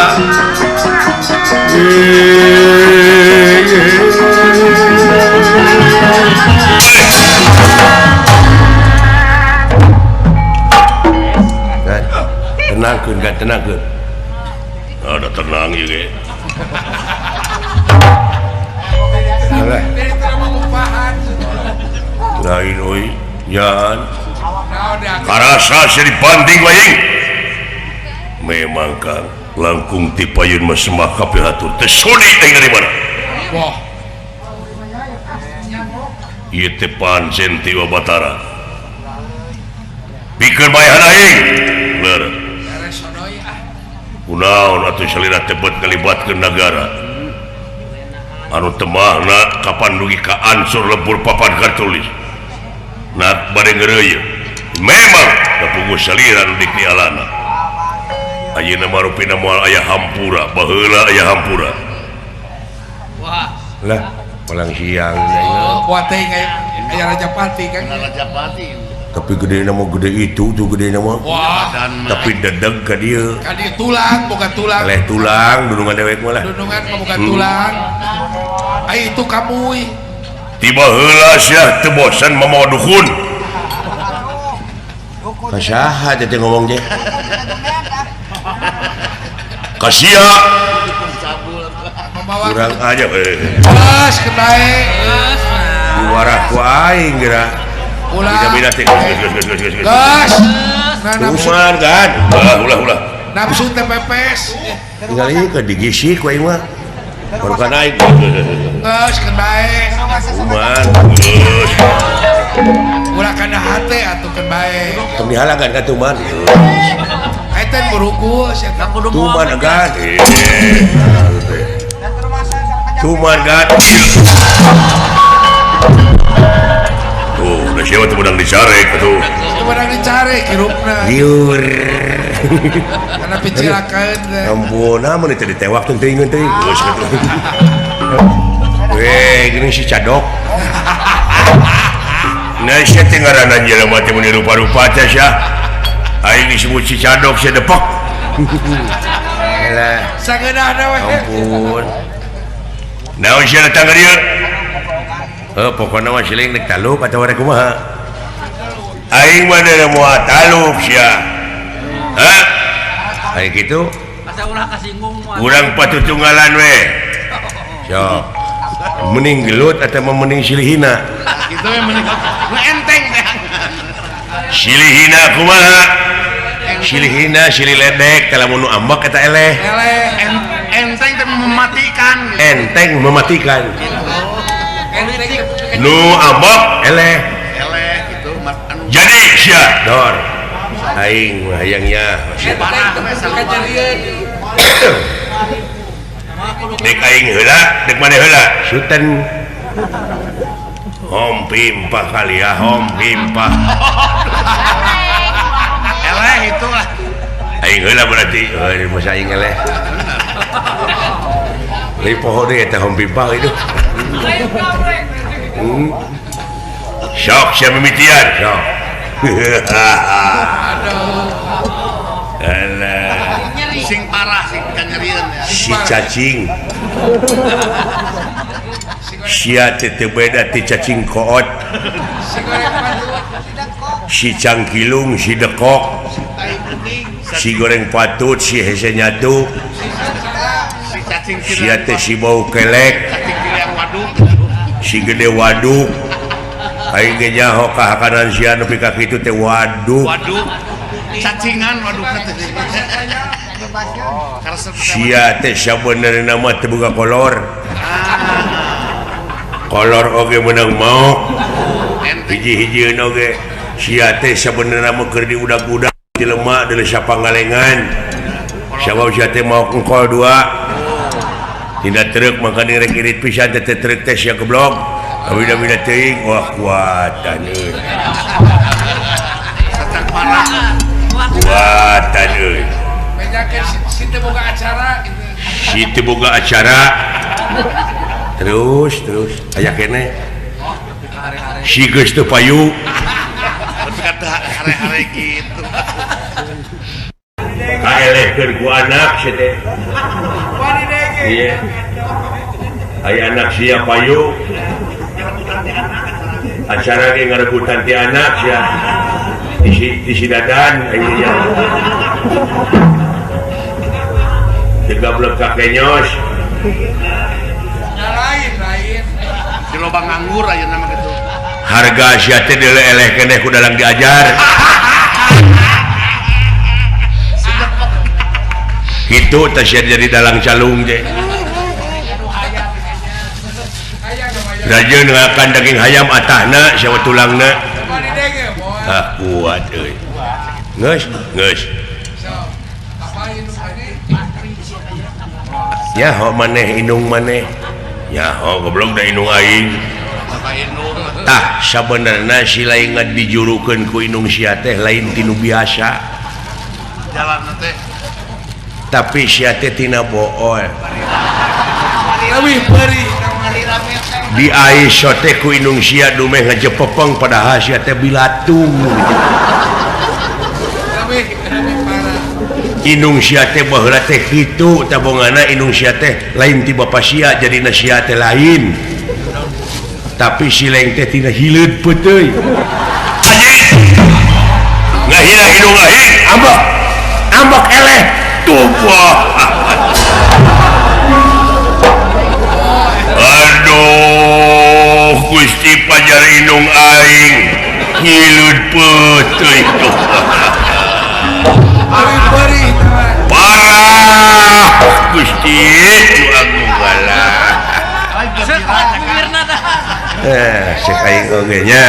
Tenangkeun kan tenangkeun. Ada tenang ieu ge. Alah. Lain euy, nyan. Karasa sia dibanting wae. Memang Kang, langkung ti payun mah semah kabeh hatur teh sudi aing dari mana. Wah. Ieu teh pancen ti Batara. Pikeun bae aing. Leureuh. Kunaon atuh salira teh beut ngalibatkeun nagara. Anu temahna kapan dugi ka ansur lebur papan kartulis. Nah bade ngeureuyeun. Memang kapuguh salira nu dik dialana. Ayeuna mah rupina moal aya hampura, baheula aya hampura. Wah. Lah, palang siang. Oh, buat teh aya Rajapati kan. Rajapati. Tapi gede nama gede itu tuh gede nama. Wah. Tapi dedeg ka dieu. Ka dieu tulang, bukan tulang. Eleh tulang, dunungan dewek mah lah. Dunungan mah bukan tulang. Ai itu kamuy. Tiba heula sia teu bosan mamawa dukun. Ka saha teh ngomong teh? Kasia. Kurang aja Geus kedae. Diwarah ku aing geura. Bida-bida teh geus. Geus. Tuman kan. Ulah ulah ulah. Nafsu teh pepes. Tinggal ieu ke digisik ku aing mah. Baru kan aing. Geus kedae. Tuman. Geus. Ulah kana hate atuh keun bae. Tong dihalagan ka tuman. Eta buruku sia tuman agan. Tuman gan. Tuh, da siapa teu meunang dicarek atuh. Teu meunang dicarek hirupna. Liur. Kana picirakeun teh. Ampun, namun teu ditewak teuing teuing teuing. Geus kitu. Weh, geuning si cadok. Nah, sia teh ngaranna jelema teh mun rupa-rupa teh sia. Aing disebut si cadok sia depok. Elah. Sageunahna we. Ampun. Naon sia datang ka dieu? Heuh, pokona mah siling rek taluk atawa rek kumaha? Aing mah da moal taluk sia. Hah? Aing kitu? Asa ulah kasinggung moal. Urang patutunggalan we. Sok. Mending gelut atawa mending silihina? Kitu we mending nu enteng teh. Silihina kumaha? Silihina silih ledek teh lamun nu ambek eta eleh. Eleh. Enteng teh mematikan. Enteng mematikan. Nu ambek eleh. Eleh gitu Jadi sia dor. Aing mah hayangnya. Dek aing heula, dek maneh heula. Suten. Hom pimpah kali ya, hom pimpah. Eleh itu lah. Aing heula berarti, euy masa aing eleh. Deui poho deui eta hom pimpah itu. Sok sia mimitian, sok. Aduh. Alah. Sing parah sing kanyerieun ya. Si cacing. Sia teh teu beda ti cacing koot. Si cangkilung, si dekok. Si goreng patut, si hese nyatu. Sia teh si bau kelek. Si gede waduk. Aing ge nyaho ka hakanan sia nepi ka kitu teh waduk. Waduk. Cacingan waduk teh. Sia teh sabenerna mah teu boga kolor. Kolor oge meunang maok. Hiji-hijieun oge. Sia teh sabenerna mah keur diudag-udag jelema deuleu sapangalengan. Sabab sia teh maok engkol dua. Tina truk maka rek irit pisan teh truk teh sia geblog. Bida-bida teuing wah kuatan euy. Kuatan euy. Si teu boga acara gitu. Si teu boga acara. Terus terus aya keneh. Si geus teu payu. Tapi kata hare-hare gitu. Kaelehkeun ku anak sia teh. Iya. Aya anak sia payu. Acara ge ngarebutan ti anak sia. Di si dadan aya ya. Digablek ka kenyos. Lain lain. Di lobang nganggur ayeuna mah kitu. Harga sia teh dieleh keneh ku dalang diajar. Kitu teh sia jadi dalang calung teh. Rajeun ngakan daging hayam atahna siapa tulangna. Ah kuat euy. Geus, geus. Nyaho maneh indung maneh. Nyaho goblok da indung aing. Tah sabenerna si lain ngan dijurukeun ku indung sia teh lain tinu biasa. Jalan teh. Tapi sia teh tina bool. Leuwih peurih. Di aiso teh ku indung sia dumeh ngajepepeng padahal sia teh bilatung. Indung sia teh baheula teh kitu tabongana indung sia teh lain ti bapa sia jadina sia teh lain. Tapi si leng teh tina hileud peuteuy. Ngahina indung aing, ambek. Ambek eleh. Tuh. Aduh, Gusti Pajar indung aing hileud peuteuy tuh. Parah Gusti nu agung galah. Cek aing oge nya.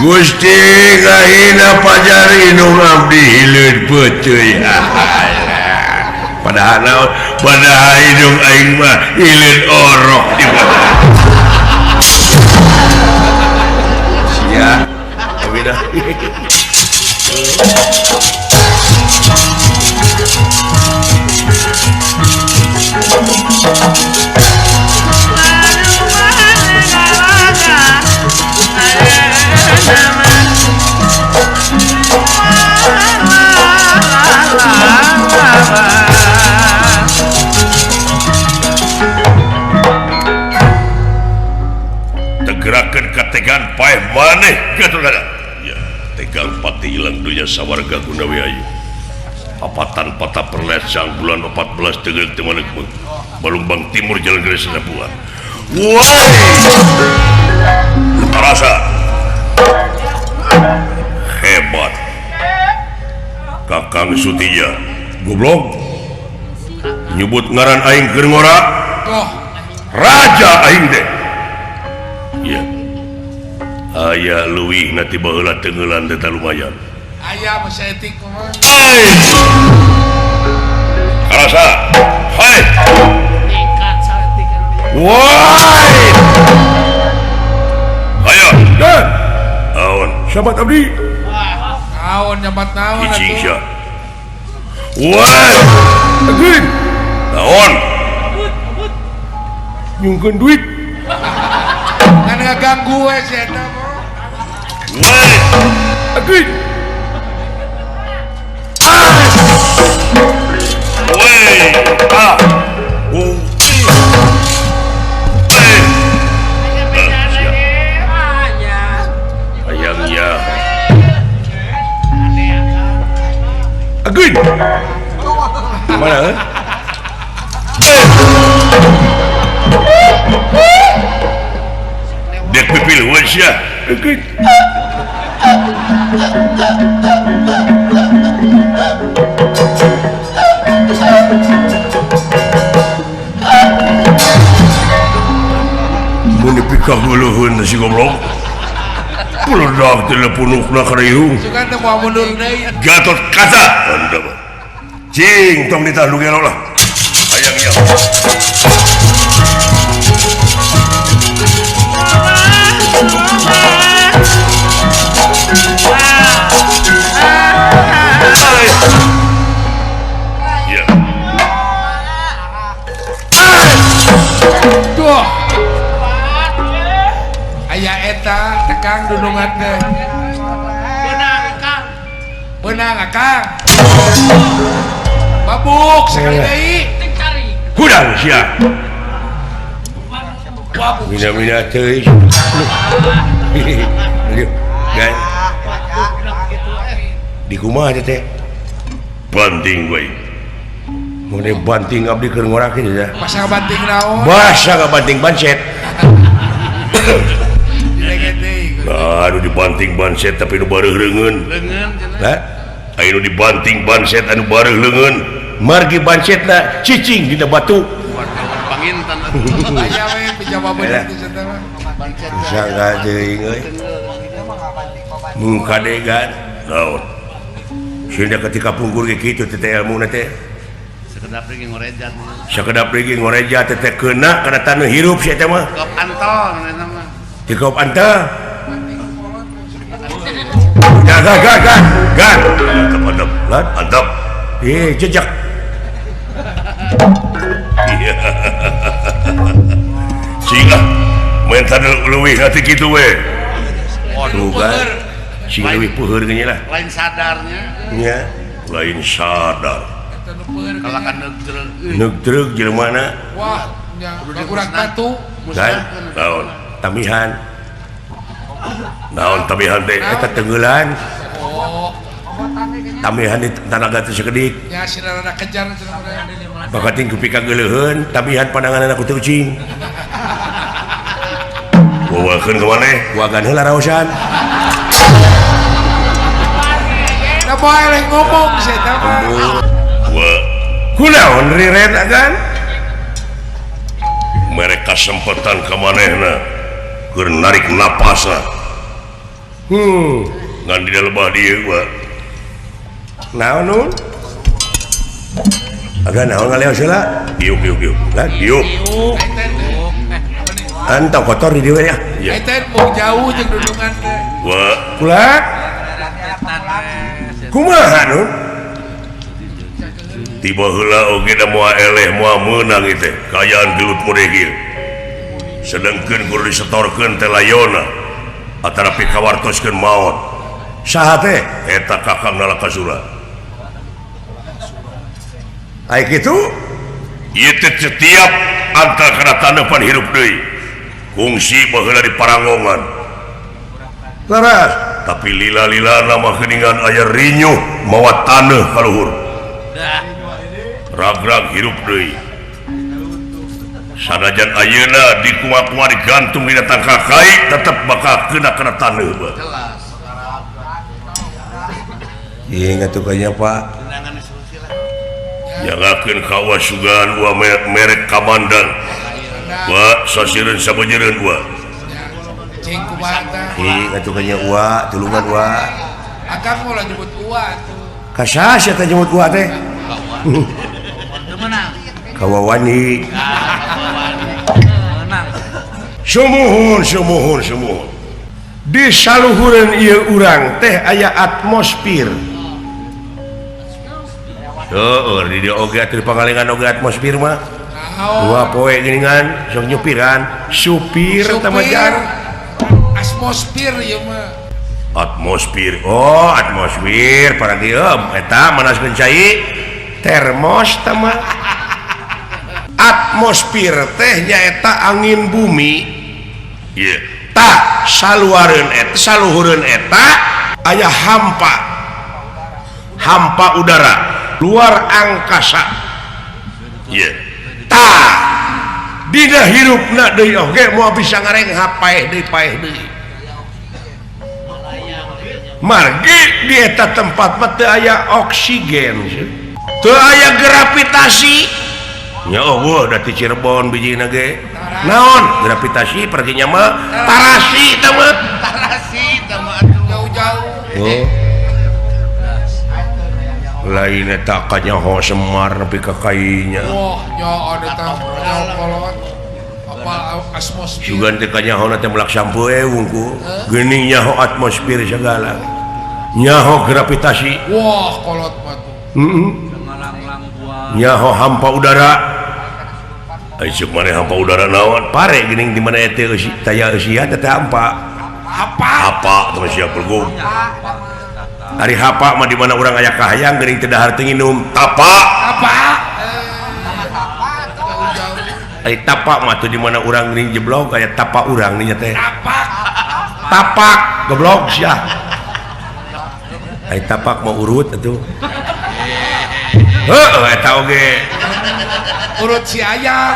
Gusti ngahina Pajar indung abdi hileud peuteuy. Padahal naon? Padahal indung aing mah hileud orok di mana. Sia, tapi dah. Tegerakan kategan paeh maneh Gatot ya tegang pati ilang dunya sawarga Gunawi ayu apatan patah perlet sang bulan 14 tegel temanek Balumbang Timur Jalan Gede Senapuan. Woi terasa hebat Kakang Sutija goblok nyebut ngaran aing keur ngora raja aing teh ya aya leuwih na ti baheula teungeulan teh lumayan aya mah saeutik mah karasa hai tingkat saeutik woi ayo dan naon sahabat abdi naon nyabat naon atuh sia woi ageun naon nyungkeun duit kan ngaganggu we si eta mah woi ageun woi ah ayang ya ageun mana dek pipil sia ageun mun dipikahuluhun si goblok peledak telepunukna ka riung sugan teh moal mundur deui Gatot Kaca cing tong ditah nu gelo lah hayang ieu ya. Duh. Aya eta tekang dunungan teh. Beunang Akang. Beunang Akang. Babuk sekali deui. Hudang sia. Mina-mina teuing. Gan. Di kumaha teh? Banting we. Mun banting abdi keur ngorakeun ya. Basa banting naon? Basa banting bancet. Aduh dibanting banset tapi nu bareuh leungeun. Leungeun cenah. Hah? Aya nu dibanting banset anu bareuh leungeun. Margi bancetna cicing dina batu. Panginten aya we pijawabeun teh cenah mah. Sangka teuing euy. Mung kadegan naon. Sieun ketika pungkur ge kitu teh ilmuna teh. Sakedap deui ngorejat. Sakedap deui ngorejat teh keuna kana taneuh hirup sia teh mah. Kop antol eta mah. Dikop antol. Gan gan gan gan. Mantap mantap. Lan mantap. Eh jejak. Iya. Sehingga main taneuh leuwih hati kitu we. Tuh kan. Sing leuwih peuheur geunya lah. Lain sadarnya. Nya, lain sadar. Kalakan neugdreug. Neugdreug jelema na. Wah, nya kurang batu. Naon? Tamihan. Naon tamihan teh eta tenggelan. Oh. Tamihan di tanaga teh sakedik. Nya sinarana kejar cenah. Bakating ku pikageuleuheun tamihan pandanganna ku ucing. Bawakeun ka maneh, wagan heula raosan. Da moal ngomong sia eta mah. Wa kunaon riren agan? Mereka sempetan ka manehna keur narik napasna. Ngan di lebah dieu wa. Naon nun? Agan naon ngaleos heula? Diuk diuk diuk. Lah diuk. Antau kotor di dieu ya. Eta mau jauh jeung dudungan teh. Wa kula. Kumaha nun? Tiba heula oge da moal eleh moal meunang ieu teh. Kaayaan gelut modeh ieu. Sedengkeun kudu disetorkeun teh layona. Atanapi kawartoskeun maot. Saha teh? Eta Kakang Nalakasura. Ai kitu? Ieu teh setiap antar kana taneupan hirup deui. Kungsi baheula di Paranggongan. Leres, tapi lila-lila nama geuningan aya rinyuh mawa taneuh ka luhur. Ragrag hirup deui. Sanajan ayeuna dikumaha-kumaha digantung dina tangkal kai tetep bakal kena kana taneuh bae. Ieu ngatukanya Pak. Jagakeun ka sugan wa merek kamandan. Wa sasireun sabeujeureun wa. Cing kumaha tah? Ih ngatukanya wa, tulungan wa. Akang moal nyebut wa atuh. Ka saha sia teh nyebut wa teh? Teu meunang. Kawawani. Meunang. Sumuhun sumuhun sumuhun. Di saluhureun ieu urang teh aya atmosfer. Heueuh di dieu oge atuh pangalengan oge atmosfer mah. Dua poe geuningan sok nyupiran, supir teh mah jar. Atmosfer ieu mah. Atmosfer. Oh, atmosfer para dieum eta manaskeun cai termos teh mah. Atmosfer teh nyaeta angin bumi. Ieu. Tah saluareun eta saluhureun eta aya hampa. Hampa udara luar angkasa. Ieu. Tah dina hirupna deui oge moal bisa ngarenghap paeh deui paeh deui. Margi di eta tempat mah teu aya oksigen, teu aya gravitasi. Nya eueuh da ti Cirebon bijina ge. Naon gravitasi perginya mah tarasi tah mah. Tarasi tah mah atuh jauh-jauh. Oh. Lain eta kanyaho Semar nepi ka kainya. Wah, nya eta kanyaho kolot. Apa atmosfer. Sugan teh kanyaho teh melak sampoe wungku. Geuning nyaho atmosfer segala. Nyaho gravitasi. Wah, kolot mah tuh. Heeh. Nyaho hampa udara. Ai ceuk maneh hampa udara naon? Pare geuning di mana eta eusi taya eusian teh hampa. Hapa. Hapa teh sia belgug. Ari hapa mah di mana urang aya kahayang geuning teu dahar teu nginum. Tapa. Tapa. Ari tapa mah tuh di mana urang geuning jeblok aya tapa urang nya teh. Tapak. Tapak goblok sia. Ari tapak mah urut atuh. Heuh eta oge. Urut si ayah.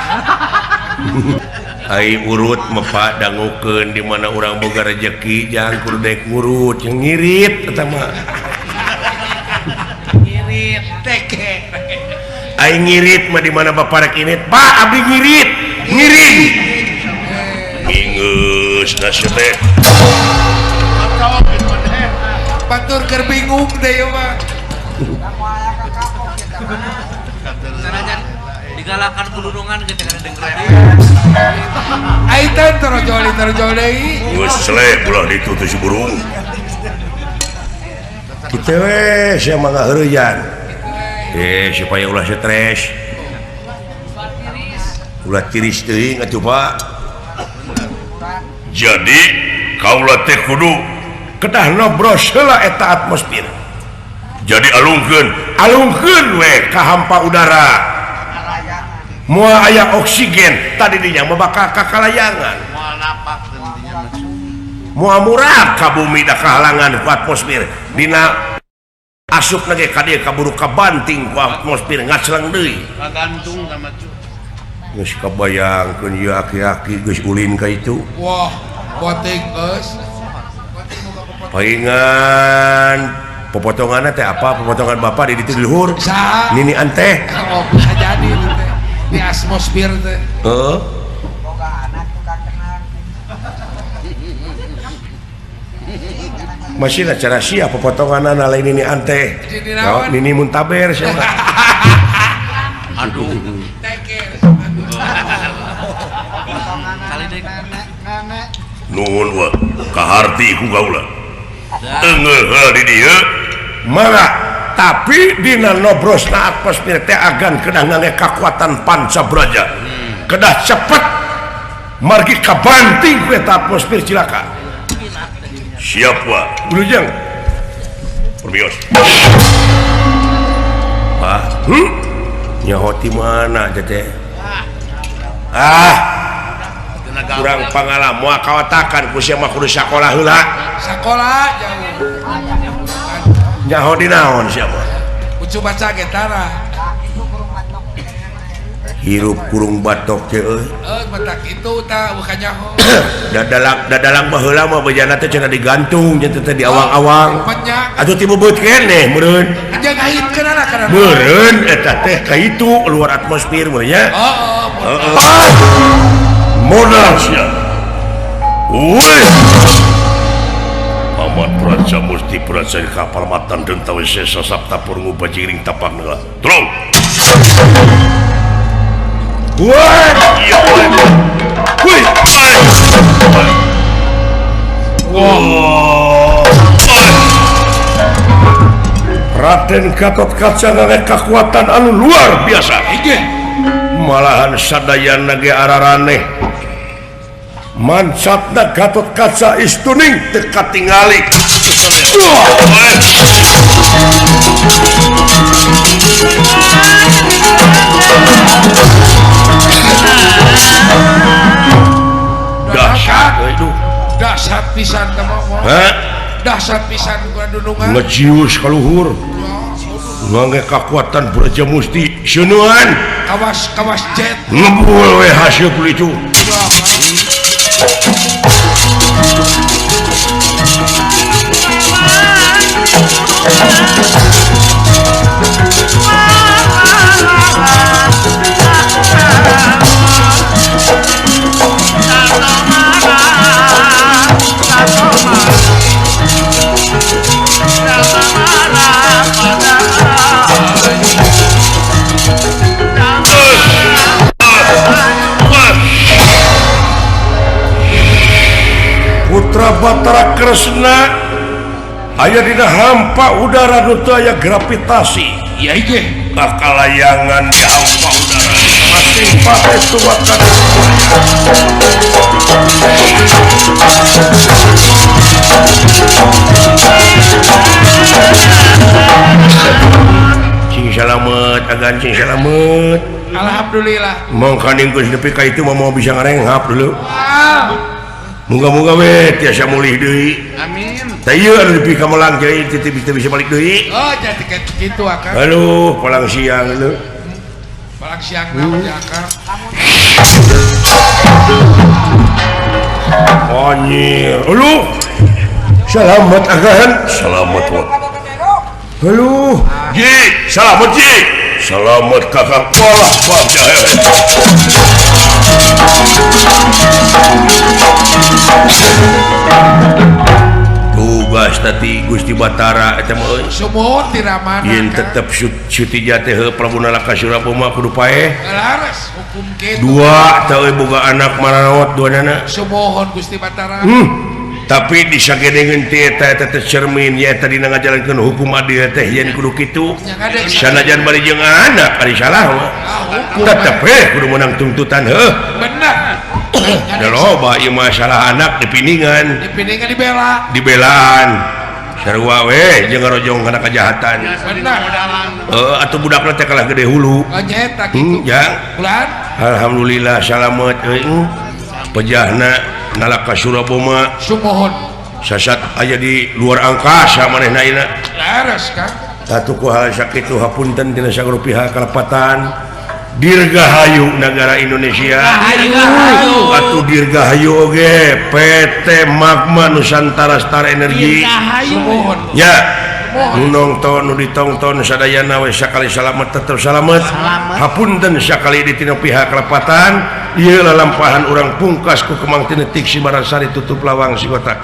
Ai urut mepa dangukeun di mana urang boga rejeki jang kudu daek ngurut yang ngirit eta mah. Ngirit teke. Aing ngirit mah di mana bapak rek init? Pak abdi ngirit. Ngiring. Ingeus nasib teh. Batur keur bingung deh ieu mah. Digalakan kulunungan gitu kan denger. Aing teh terojol deui. Geus seleh ulah ditu teh si burung. Kitu we sia mah ngaheureuyan. Supaya ulah stres. Ulah tiris teuing atuh Pak. Jadi kaula teh kudu kedah nobros heula eta atmosfer. Jadi alungkeun we ka hampa udara. Moal aya oksigen tadi dinya mah bakal kakalayangan. Moal napak dinya mah. Moal murah ka bumi da kahalangan ku atmosfer. Dina asup lagi ka dieu kaburu kabanting ku atmosfer ngacleng deui. Kagantung ka macu. Geus kabayangkeun ieu aki-aki geus ulin ka itu. Wah, poting geus. Paingan popotonganna teh apa? Popotongan bapak di ditu di luhur. Nini anteh. Oh, bisa jadi itu teh. Di atmosfer teh. Heeh. Boga anak tukang kenang. Masih acara sia popotonganna lain nini anteh. Oh, nini muntaber sia. Aduh. Nuhun wa kaharti ku kaula. Engeuh di dieu mangga tapi dina nobrosna atmosfer teh agan kedah ngangge kakuatan panca braja. Kedah cepet margi kabanting ku eta atmosfer cilaka. Siap wa. Wilujeng. Permios. Ah, Nyaho ti mana teh? Ah. Kurang pengalaman moal kawatakan ku sia mah kudu sakola heula. Sakola jauh. Nyaho di naon sia mah? Ucu baca getara. Hirup kurung batok teh euy. Batak itu tah bukan nyaho. Dadalang baheula mah bejana teh cenah digantung nya teh di awang-awang. Atuh ti bebeut keneh meureun. Aja ngahitkeun lah kana. Meureun eta teh ka itu luar atmosfer meureun nya. Heeh. Modal sia. Wih. Amat Praja Musti Praja kapal matan den tawisesa sapta purungu bajiring tapak nela. Tolong. Wah, iya, wih, wah, Raden Gatotkaca ngangge kakuatan anu luar biasa. Malahan sadayana ge araraneh. Mancatna Gatotkaca istuning teu katingali. Dahsyat itu. Dahsyat pisan teh mah. Dahsyat pisan ku dunungan. Ngejius ka luhur. Ngangge kakuatan Braja Musti seunuan. Kawas kawas jet. Ngebul we hasil itu. Putra Batara Kresna aya dina hampa udara nu teu aya gravitasi. Iya ieu. Kakalayangan di hampa udara. Masing-masing tuwakan. Cing salamet agan cing salamet. Alhamdulillah. Mangkaning geus nepi ka itu mah moal bisa ngarenghap dulu. Moga-moga we tiasa mulih deui. Amin. Tah ieu anu nepi ka melang deui teu bisa balik deui. Oh, jadi kitu akang. Aduh, palang siang leuh. Palang siang na mah akang. Anjir. Aduh. Selamat agan. Selamat wa. Aduh. Ji, selamat ji. Selamat kakak walah bagja. Tugas tadi Gusti Batara eta mah euy. Sumuhun ti ramana. Yen tetep Sutija teh Prabu Nalaka Suraboma kudu paeh. Laras hukum kitu. Dua teh euy boga anak maraot duanana. Sumuhun Gusti Batara. Tapi disagedengeun ti eta eta teh cermin ya eta dina ngajalankeun hukum adil teh yen kudu kitu. Sanajan bari jeung anak ari salah mah. Tetep we kudu meunang tuntutan heuh. Bener. Da loba ieu masalah anak dipiningan. Dipiningan dibela. Dibelaan. Sarua we jeung ngarojong kana kajahatan. Bener. Heuh atuh budakna teh kalah gede hulu. Oh nya eta kitu. Jang. Bulan. Alhamdulillah salamet euy. Pejahna Nalaka Suraboma sumuhun sasat aya di luar angkasa manehna ayeuna. Laras Kang. Tatuku hal sakitu hapunten tina sagala pihak kalepatan. Dirgahayu negara Indonesia. Atuh dirgahayu oge PT Magma Nusantara Star Energy. Sumuhun. Nya nu nongton nu ditongton sadayana we sakali salamet tetep salamet. Hapunten sakali di tina pihak kalepatan. Ieu lalampahan urang pungkas ku Kemang Tinetik Simarasari tutup lawang si kotak.